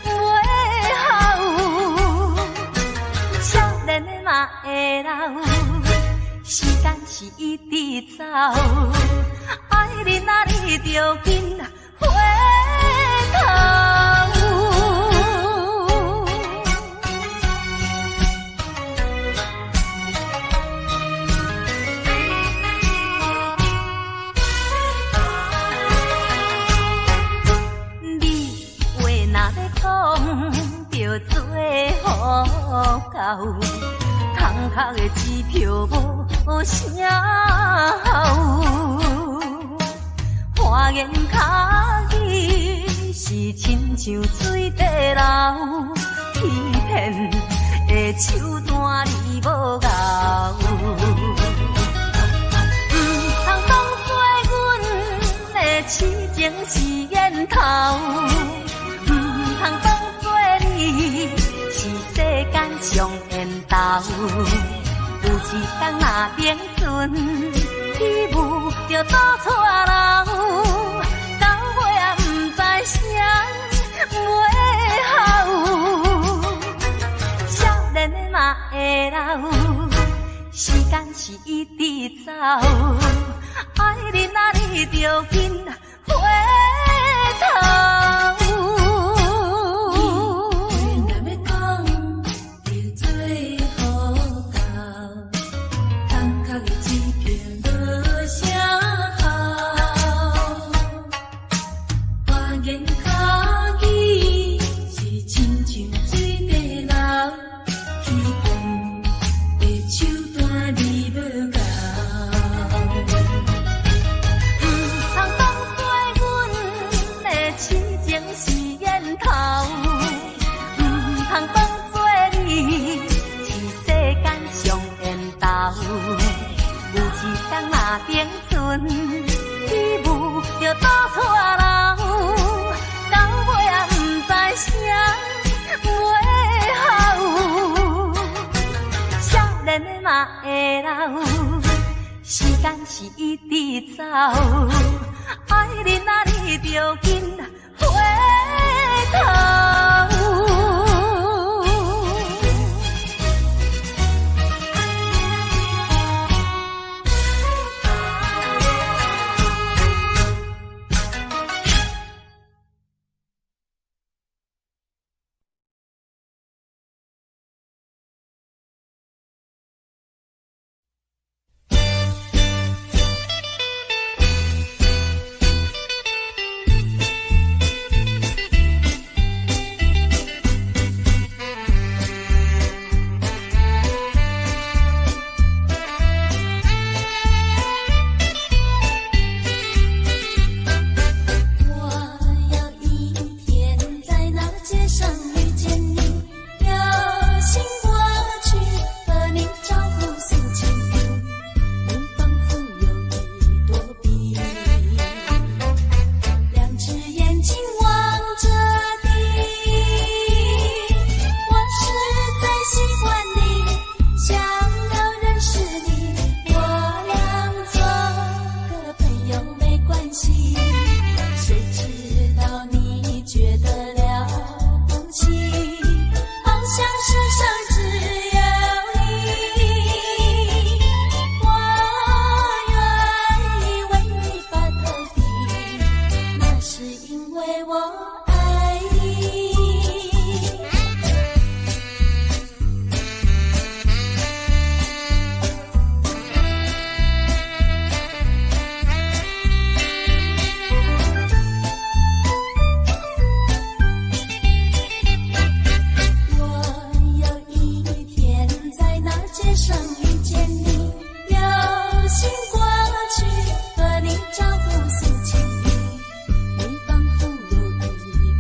尾後。少年的嘛會老，時間是一直走，愛你若你著緊回頭。你話若欲講，就做予到，空殼的支票無啥效。花言巧語是親像水底流，欺騙的手段你無𠢕。毋通當作阮的痴情是煙頭，毋通當作你是世間上緣投。有一天若變陣，起霧就倒錯流，到尾也毋知啥尾後。少年的嘛會老，時間是一直走，愛你若你著緊回頭。言跤起，是親像水底流，起風的手段你無夠。毋通當做阮的親情是煙頭，毋通當做你是世間上緣投。有一天若並存，彼霧就倒錯流，到尾也毋知啥尾後。少年的嘛會老，時間是一直走，愛你若你著緊回頭。我有一天在那街上遇見你，有心過去和你招呼訴情意，你仿佛有意躲避，兩隻眼睛望着地，我實在喜歡你，想要認識你，我倆做個朋友沒關係。誰知道你覺得了不起，好像世上只有你。我願意為你把頭低，那是因為我愛你。我有一天在那街上遇見你，有心過去和你招呼訴情意，你仿佛有意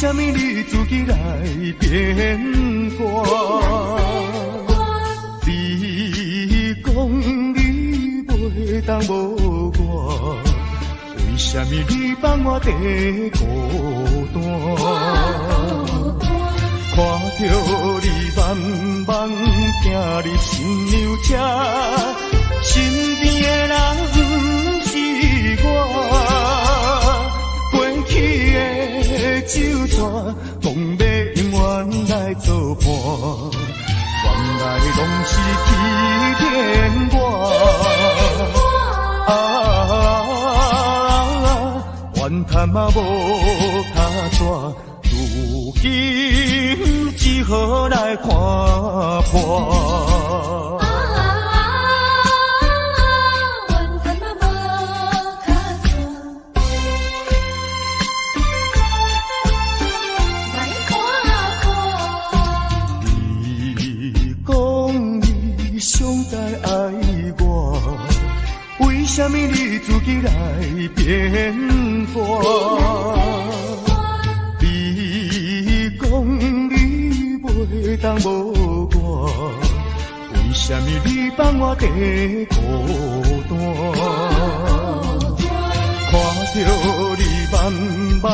啥物你自己來變卦？你講你袂當無我，為啥物你放我佇孤單？看著你慢慢行入新娘車，身邊的人毋是我。過去的酒桌，講欲永遠來做伴，原來攏是欺騙我。啊，怨嘆嘛無跤紙，如今只好來看破。啊，怨嘆嘛無跤紙，來看破。你講你上界愛我，為啥物你自己來變卦？你講你袂當無我，為啥物你放我佇孤單？看著你慢慢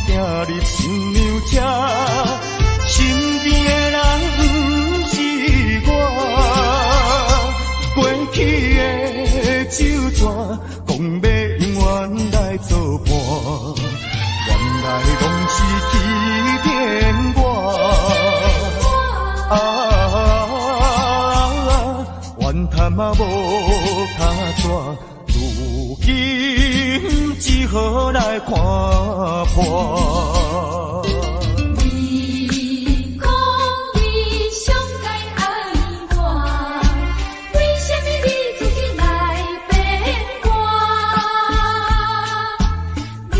行入新娘車，身邊的人毋是我。過去的酒桌，講欲永遠來做伴，原來攏是欺騙我。啊，怨嘆嘛無跤紙，如今只好來看破。你講你上界愛我，為啥物你自己來變卦？你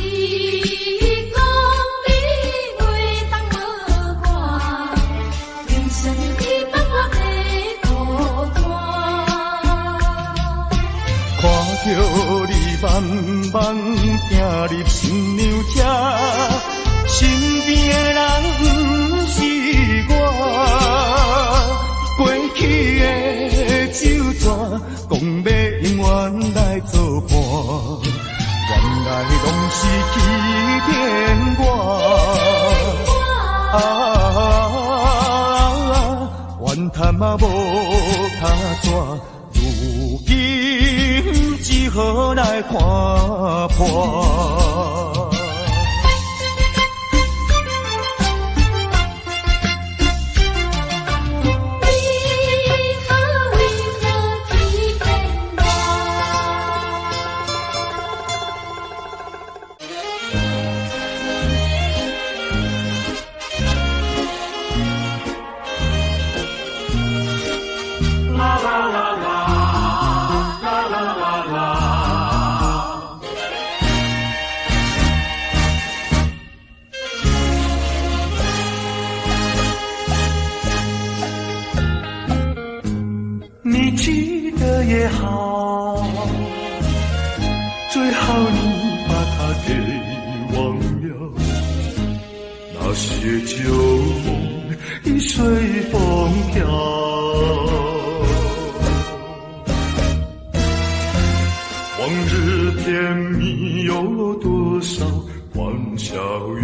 講你袂當無我，為啥物你放我佇孤單？看著你慢慢行入新娘車，身邊的人毋是我。過去的酒桌，講欲永遠來做伴，原來攏是欺騙我。啊，怨嘆嘛無跤紙，如今只好來看破。你好為何欺騙我？你記得也好，最好你把它給忘了。那些舊夢已隨風飄。往日甜蜜有多少，歡笑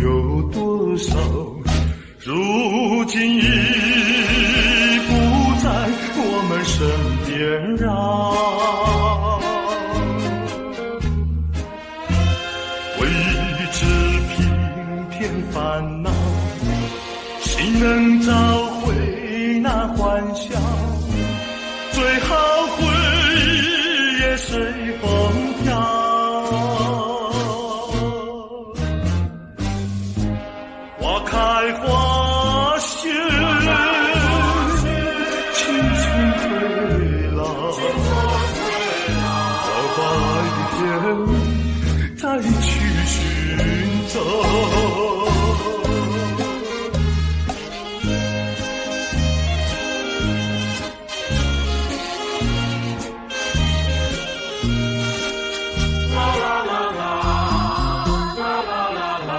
有多少，如今已不在我們身邊繞。回憶只平添煩惱，誰能找回那歡笑？最好回憶也隨風飄。花開花謝，青春褪老，要把愛的甜蜜再去尋找。啦啦啦啦，啦啦啦啦。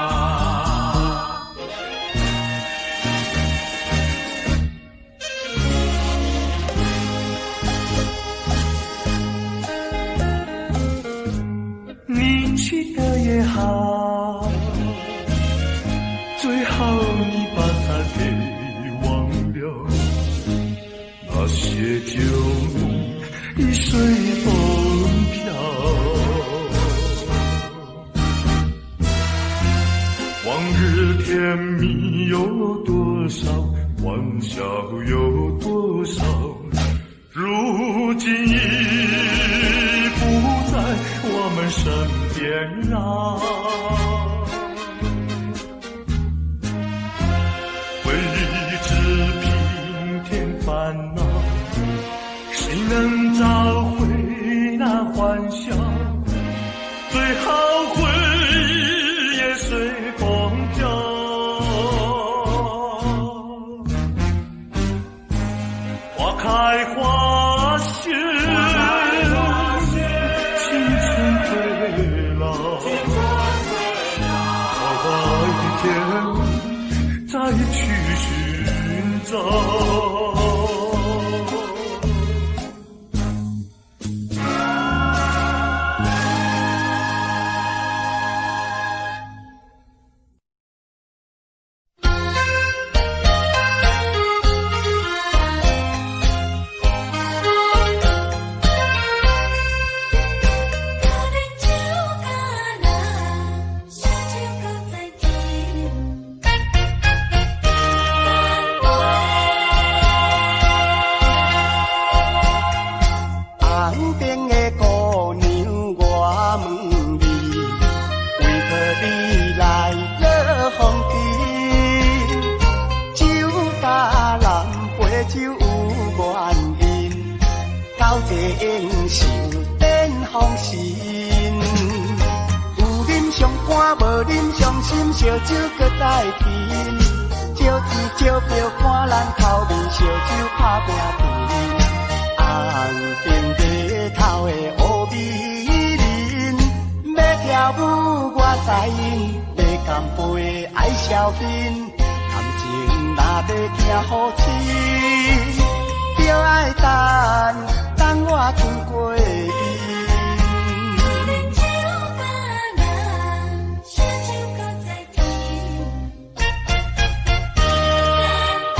最好你把它給忘了，那些舊夢已隨風飄。往日甜蜜有多少，歡笑有多少，如今已不在我們身邊繞。回憶只平添煩惱，誰能找回那歡笑？最好回憶也隨風飄。花開花謝，青春會老，好的甜蜜再去尋找。可憐酒家人，燒酒閣再斟。乾杯！紅燈的姑娘，我問你，為何你來落風塵？酒家人杯酒有原因，交際應酬典風神。有啉傷肝，無啉傷心，燒酒閣再斟。少天少票看人頭面，燒酒拍拼甜。紅燈碼頭的烏美人，欲跳舞我知影，欲乾杯愛消遣，感情若欲行好親，著愛等，等我轉過面。可憐酒家人，燒酒閣再斟。乾杯！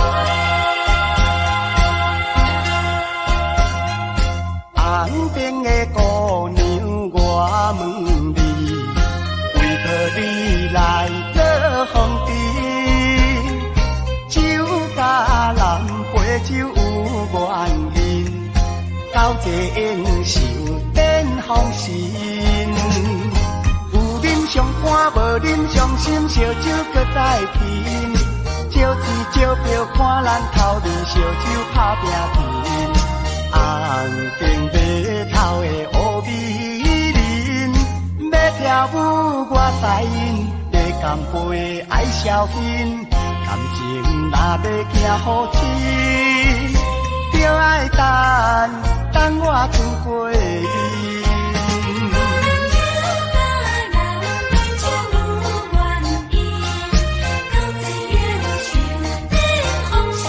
紅燈的姑娘，我問你，為何你來落風塵？酒家人杯酒有原因，交際應酬典風神。有啉傷肝，無啉傷心，燒酒閣再斟。少天少票看人頭面，燒酒拍拼甜。紅燈碼頭的烏美人，欲跳舞我知影，欲乾杯愛消遣，感情若欲行好親，著愛等，等我轉過面。可憐酒家人，杯酒有原因，交際應酬典風神。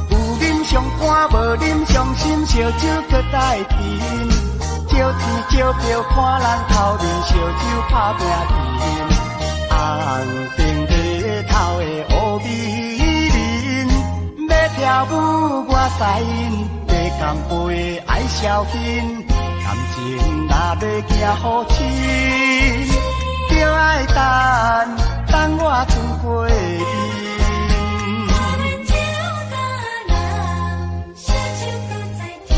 有啉傷肝，無啉傷心，燒酒閣再斟。少天少票看人頭面，燒酒拍拼甜。紅燈碼頭的烏美人，欲跳舞我知影，欲乾杯愛消遣，感情若欲行好親，著愛等，等我轉過面。可憐酒家人，燒酒閣再斟。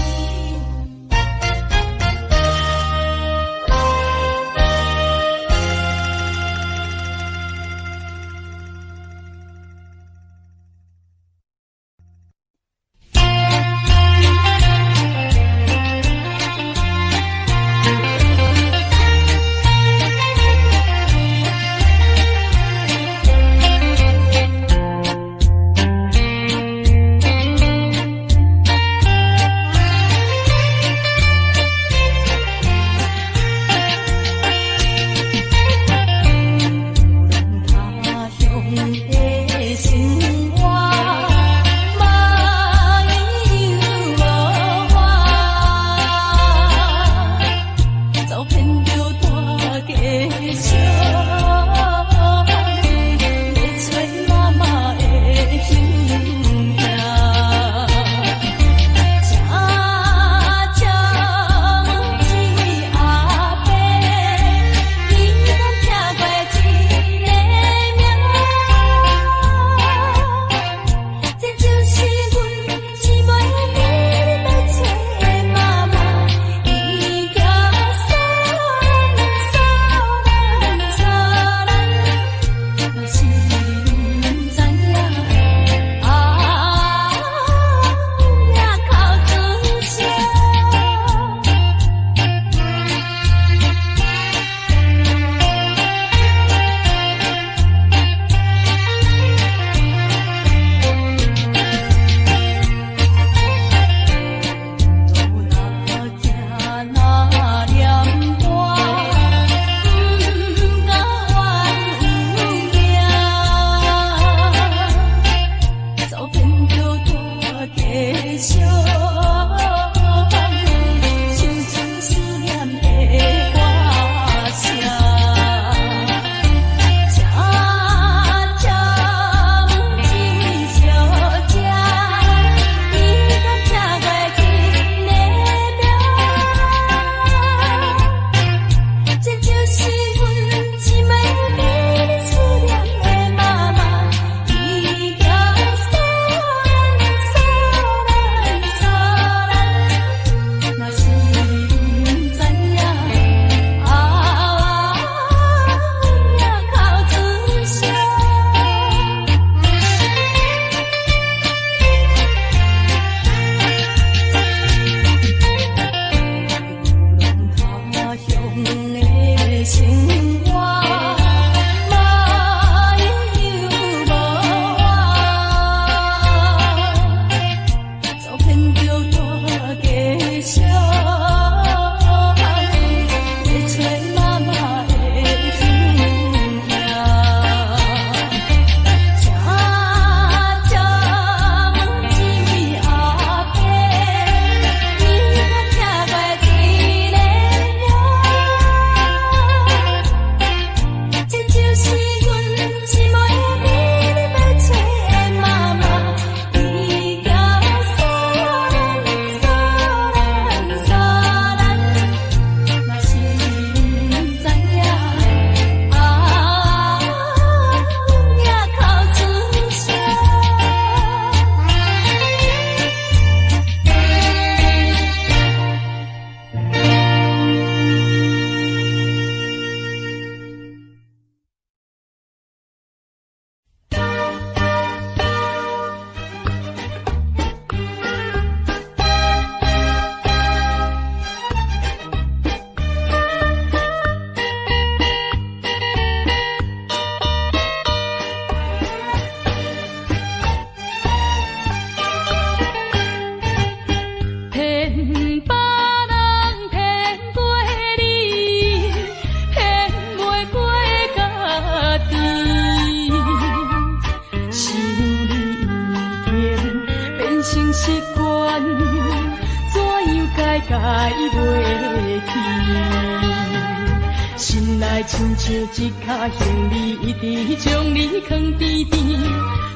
親像一跤行李，一直將你囥甜甜。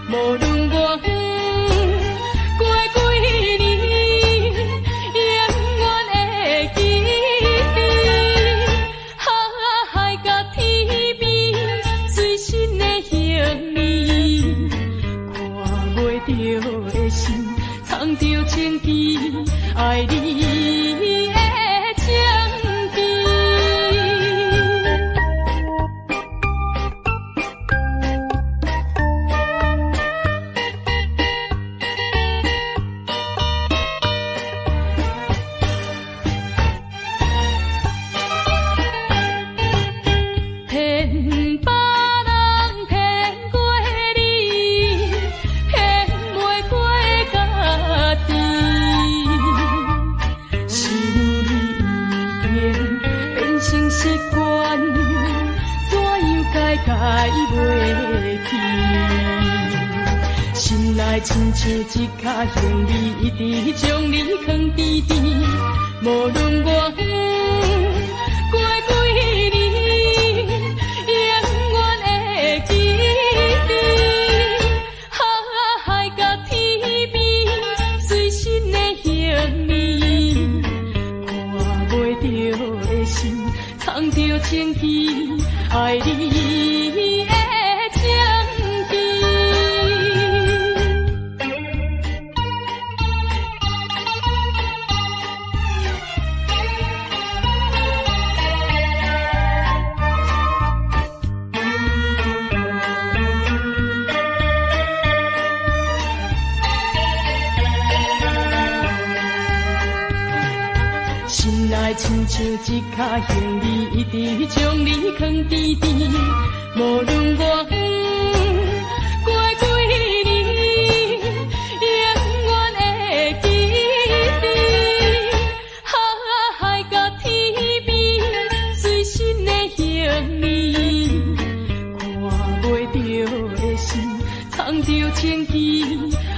無論偌遠，過幾年，永遠會記得。海角天邊，隨身的行李，看袂著的心，藏著情枝，愛你的情枝。騙別人騙過你，騙袂過家己。想你已經變成習慣，怎樣改改袂去？心內親像一跤行李，一直將你囥甜甜。無論偌遠，過幾年，永遠會記得。海角天邊，隨身的行李，看袂著的心，藏著情枝，愛你的情枝。心內親像一跤行李，一直將你囥甜甜。無論偌遠，過幾年，永遠會記得。海角天邊，隨身的行李，看袂著的心，藏著情枝，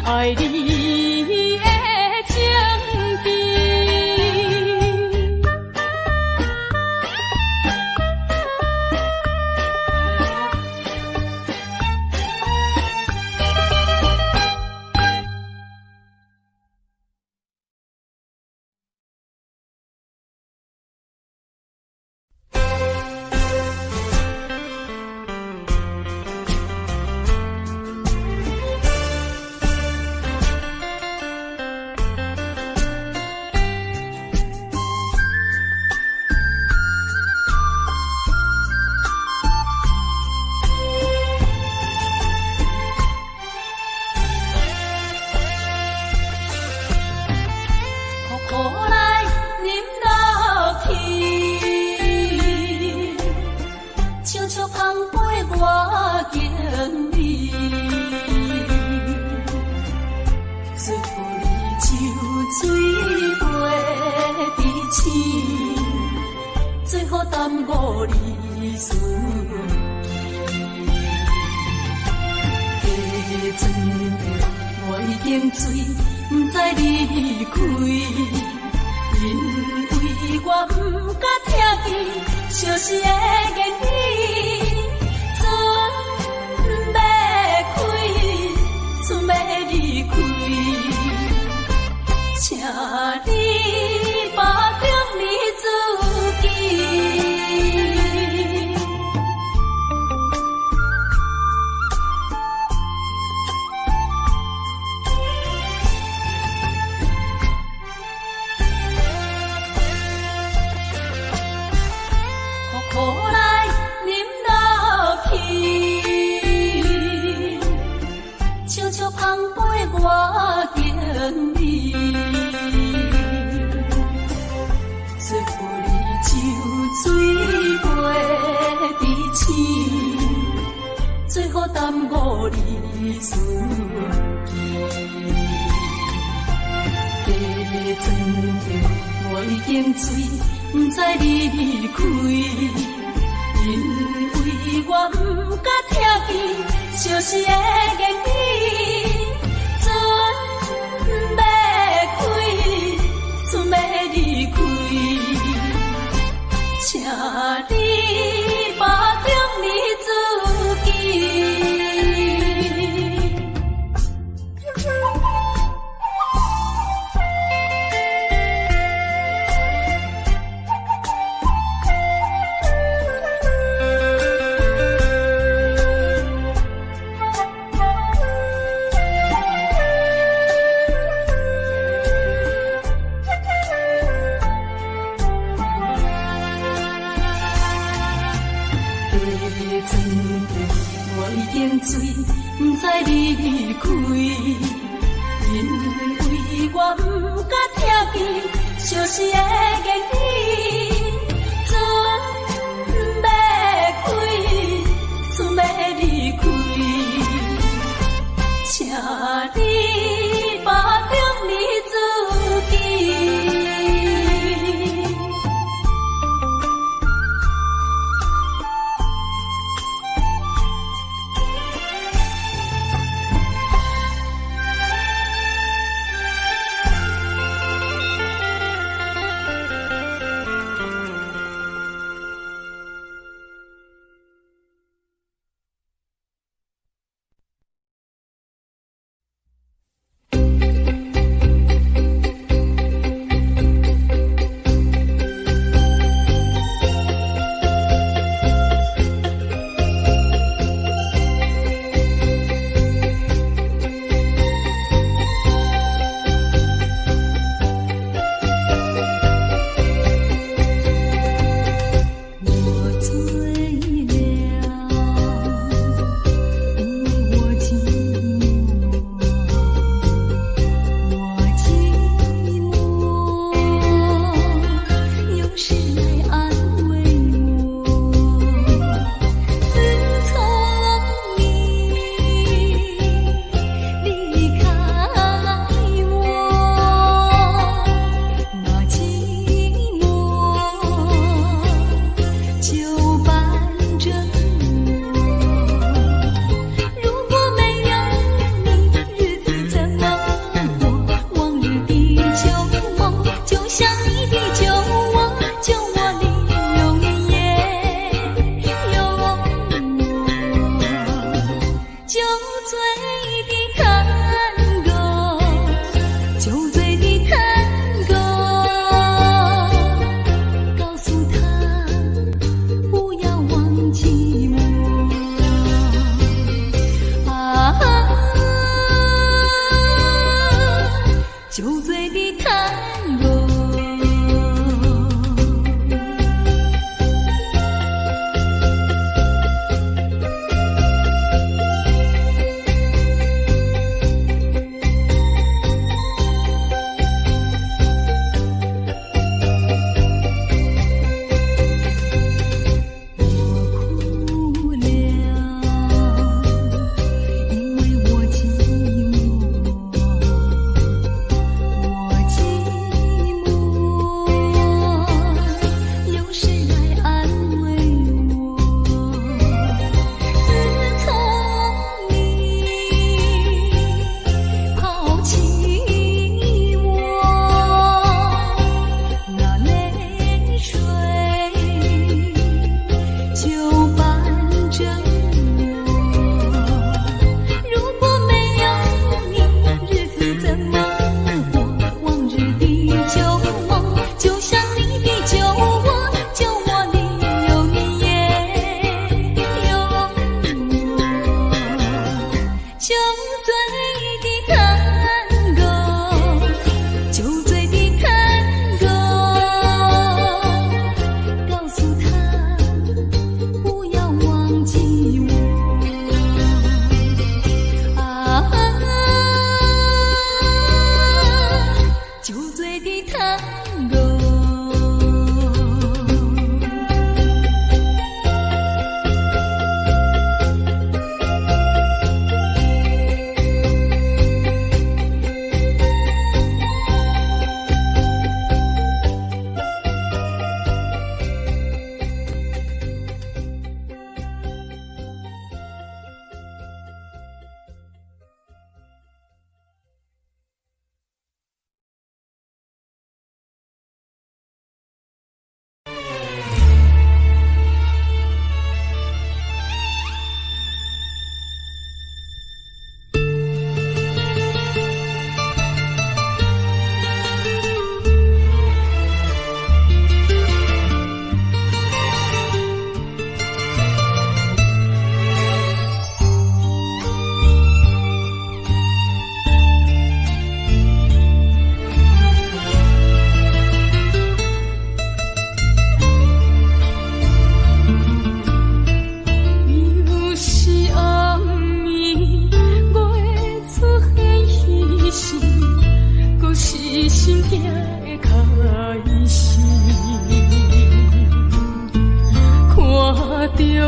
愛你的情枝。苦苦來忍落去，笑笑捧杯我敬你，祝福你酒水袂知醒，最好耽誤你思假装我已經醉，不知離開，因為我不敢聽見相思的言語，船欲開，船欲離開，請你保重你自己。苦苦來忍落去，笑笑捧杯我敬你，祝福你酒水袂知醒，最好耽誤你自己。假装我已經醉，不知離開，因為我不敢聽見相思的言語，船欲開，船欲離開，請你保船，我已經醉，毋知離開，因為我毋敢聽見相思的言語，船欲開，船欲離開，請你保重你自己。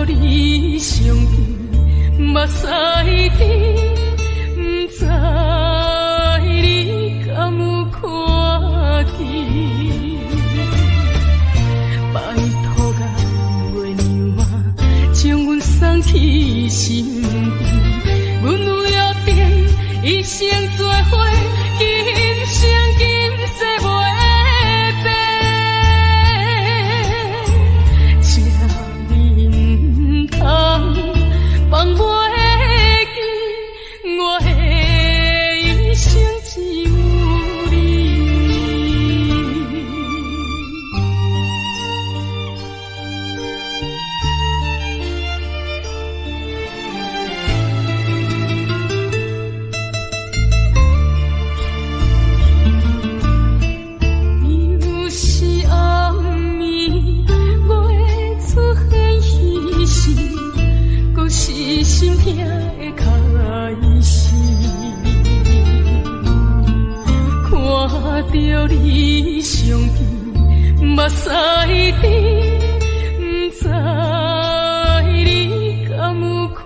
你身邊，目屎甜，毋知你敢有看見？拜託甲月娘啊，將阮送去身邊。阮有約定，一生做伙，今生今世袂變。這你毋通放袂記，我的一生只有你。又是暗暝，月出現彼時，閣是心疼的開始。看著你相片，目屎甜，毋知你敢有看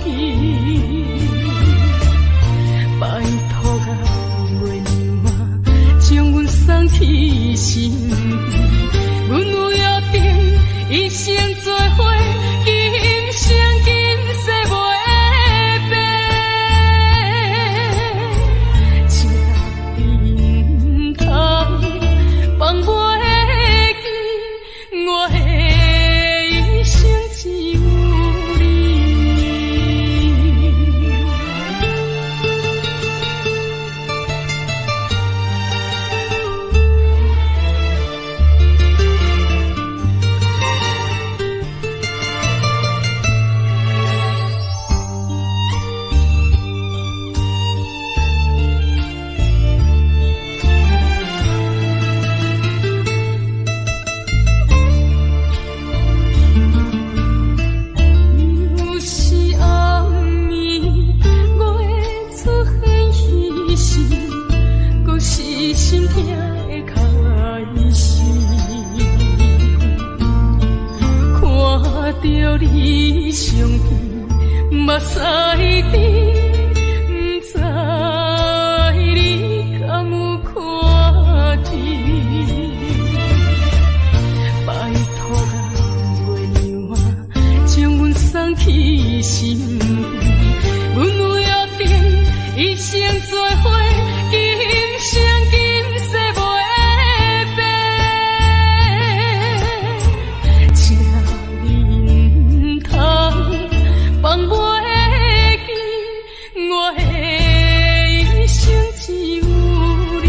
見？拜託甲月娘啊，將阮送去身邊。阮有約定，一生做伙，今生今世袂變。這你毋通放袂記，我的一生只有你。又是暗暝，月出現彼時，閣是心疼的開始。看著你相片，目屎甜，毋知你敢有看見？拜託甲月娘啊，將阮送去身邊。阮有約定，一生做伙，今生今世袂變。這你毋通放袂記，我的一生只有你。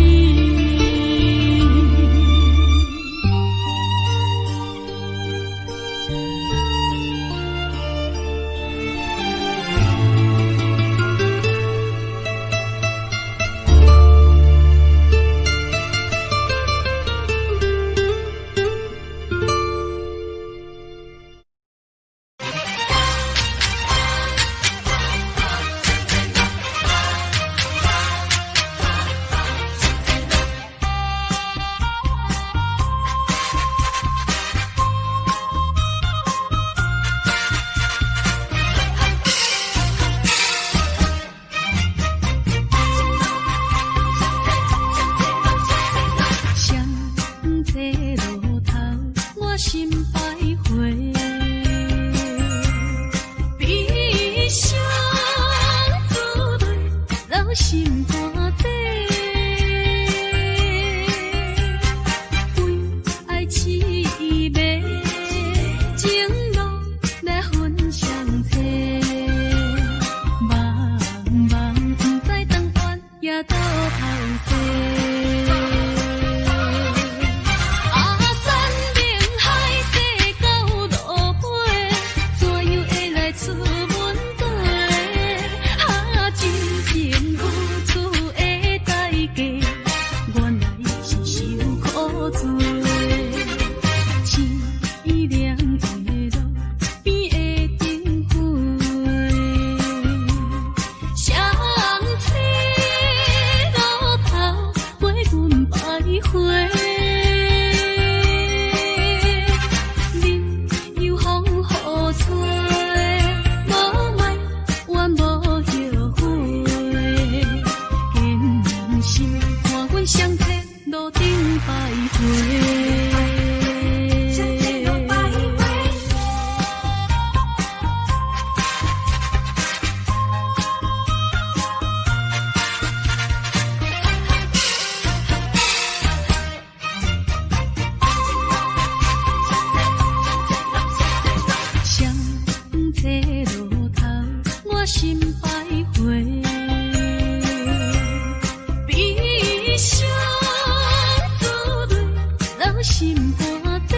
心徘徊。悲傷珠淚落心肝底，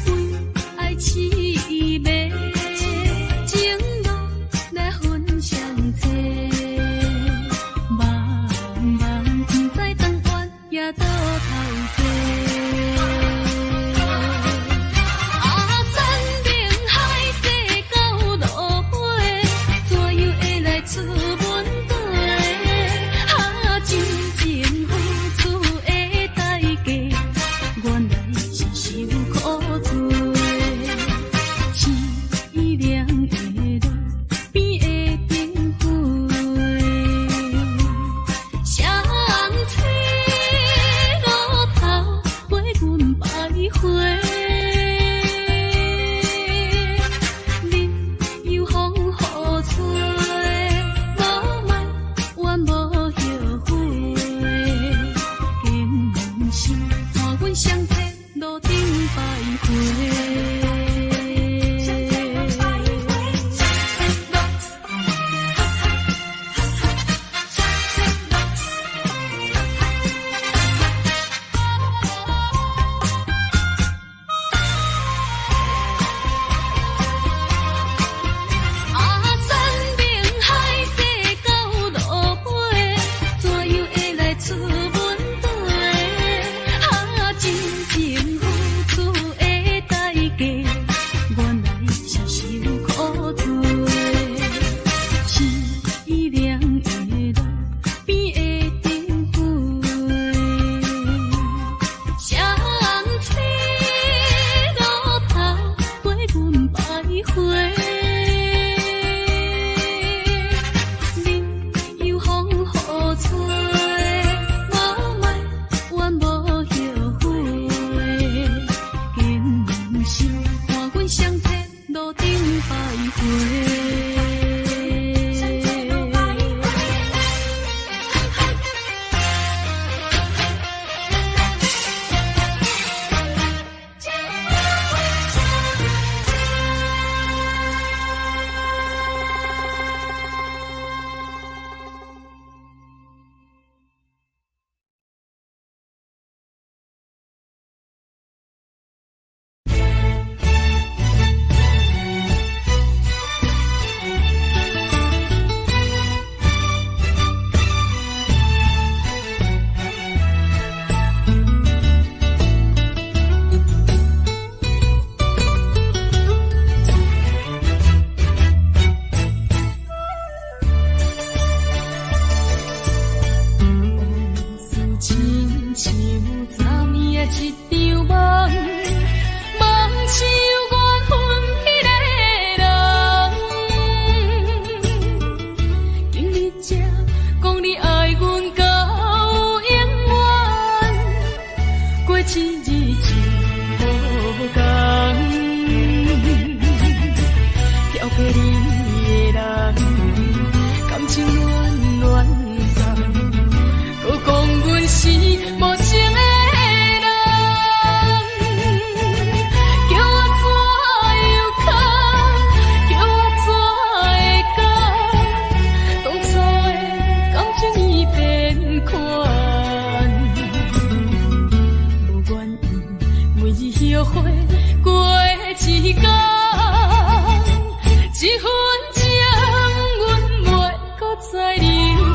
為愛痴迷，情路來分相找，茫茫不知當願也倒頭坐。啊，山明海誓到落尾，怎樣會來出阮底？啊，真情付出的代價，原來是受苦罪。淒涼的路邊的燈火，雙找路頭陪阮徘徊。任由風雨吹，無埋怨無後悔，堅心看阮雙找路頂徘徊。啊，山明海誓到落尾，怎樣會來出阮底？啊，真情付出的代價，原來是受苦罪。淒涼的路邊的燈火，雙找路頭陪阮徘徊。任由風雨吹，無埋怨無後悔，堅心看阮雙找路頂徘徊。往事親像昨暝的一場夢，夢像緣分彼个人。今日才講你愛阮到永遠，過一日就無仝。調皮你的人，感情暖暖送。閣講阮是無情的人，叫我怎樣堪？叫我怎會甘？當初的感情已變款，無原因，每日後悔過一工，一分鐘阮袂閣再留戀。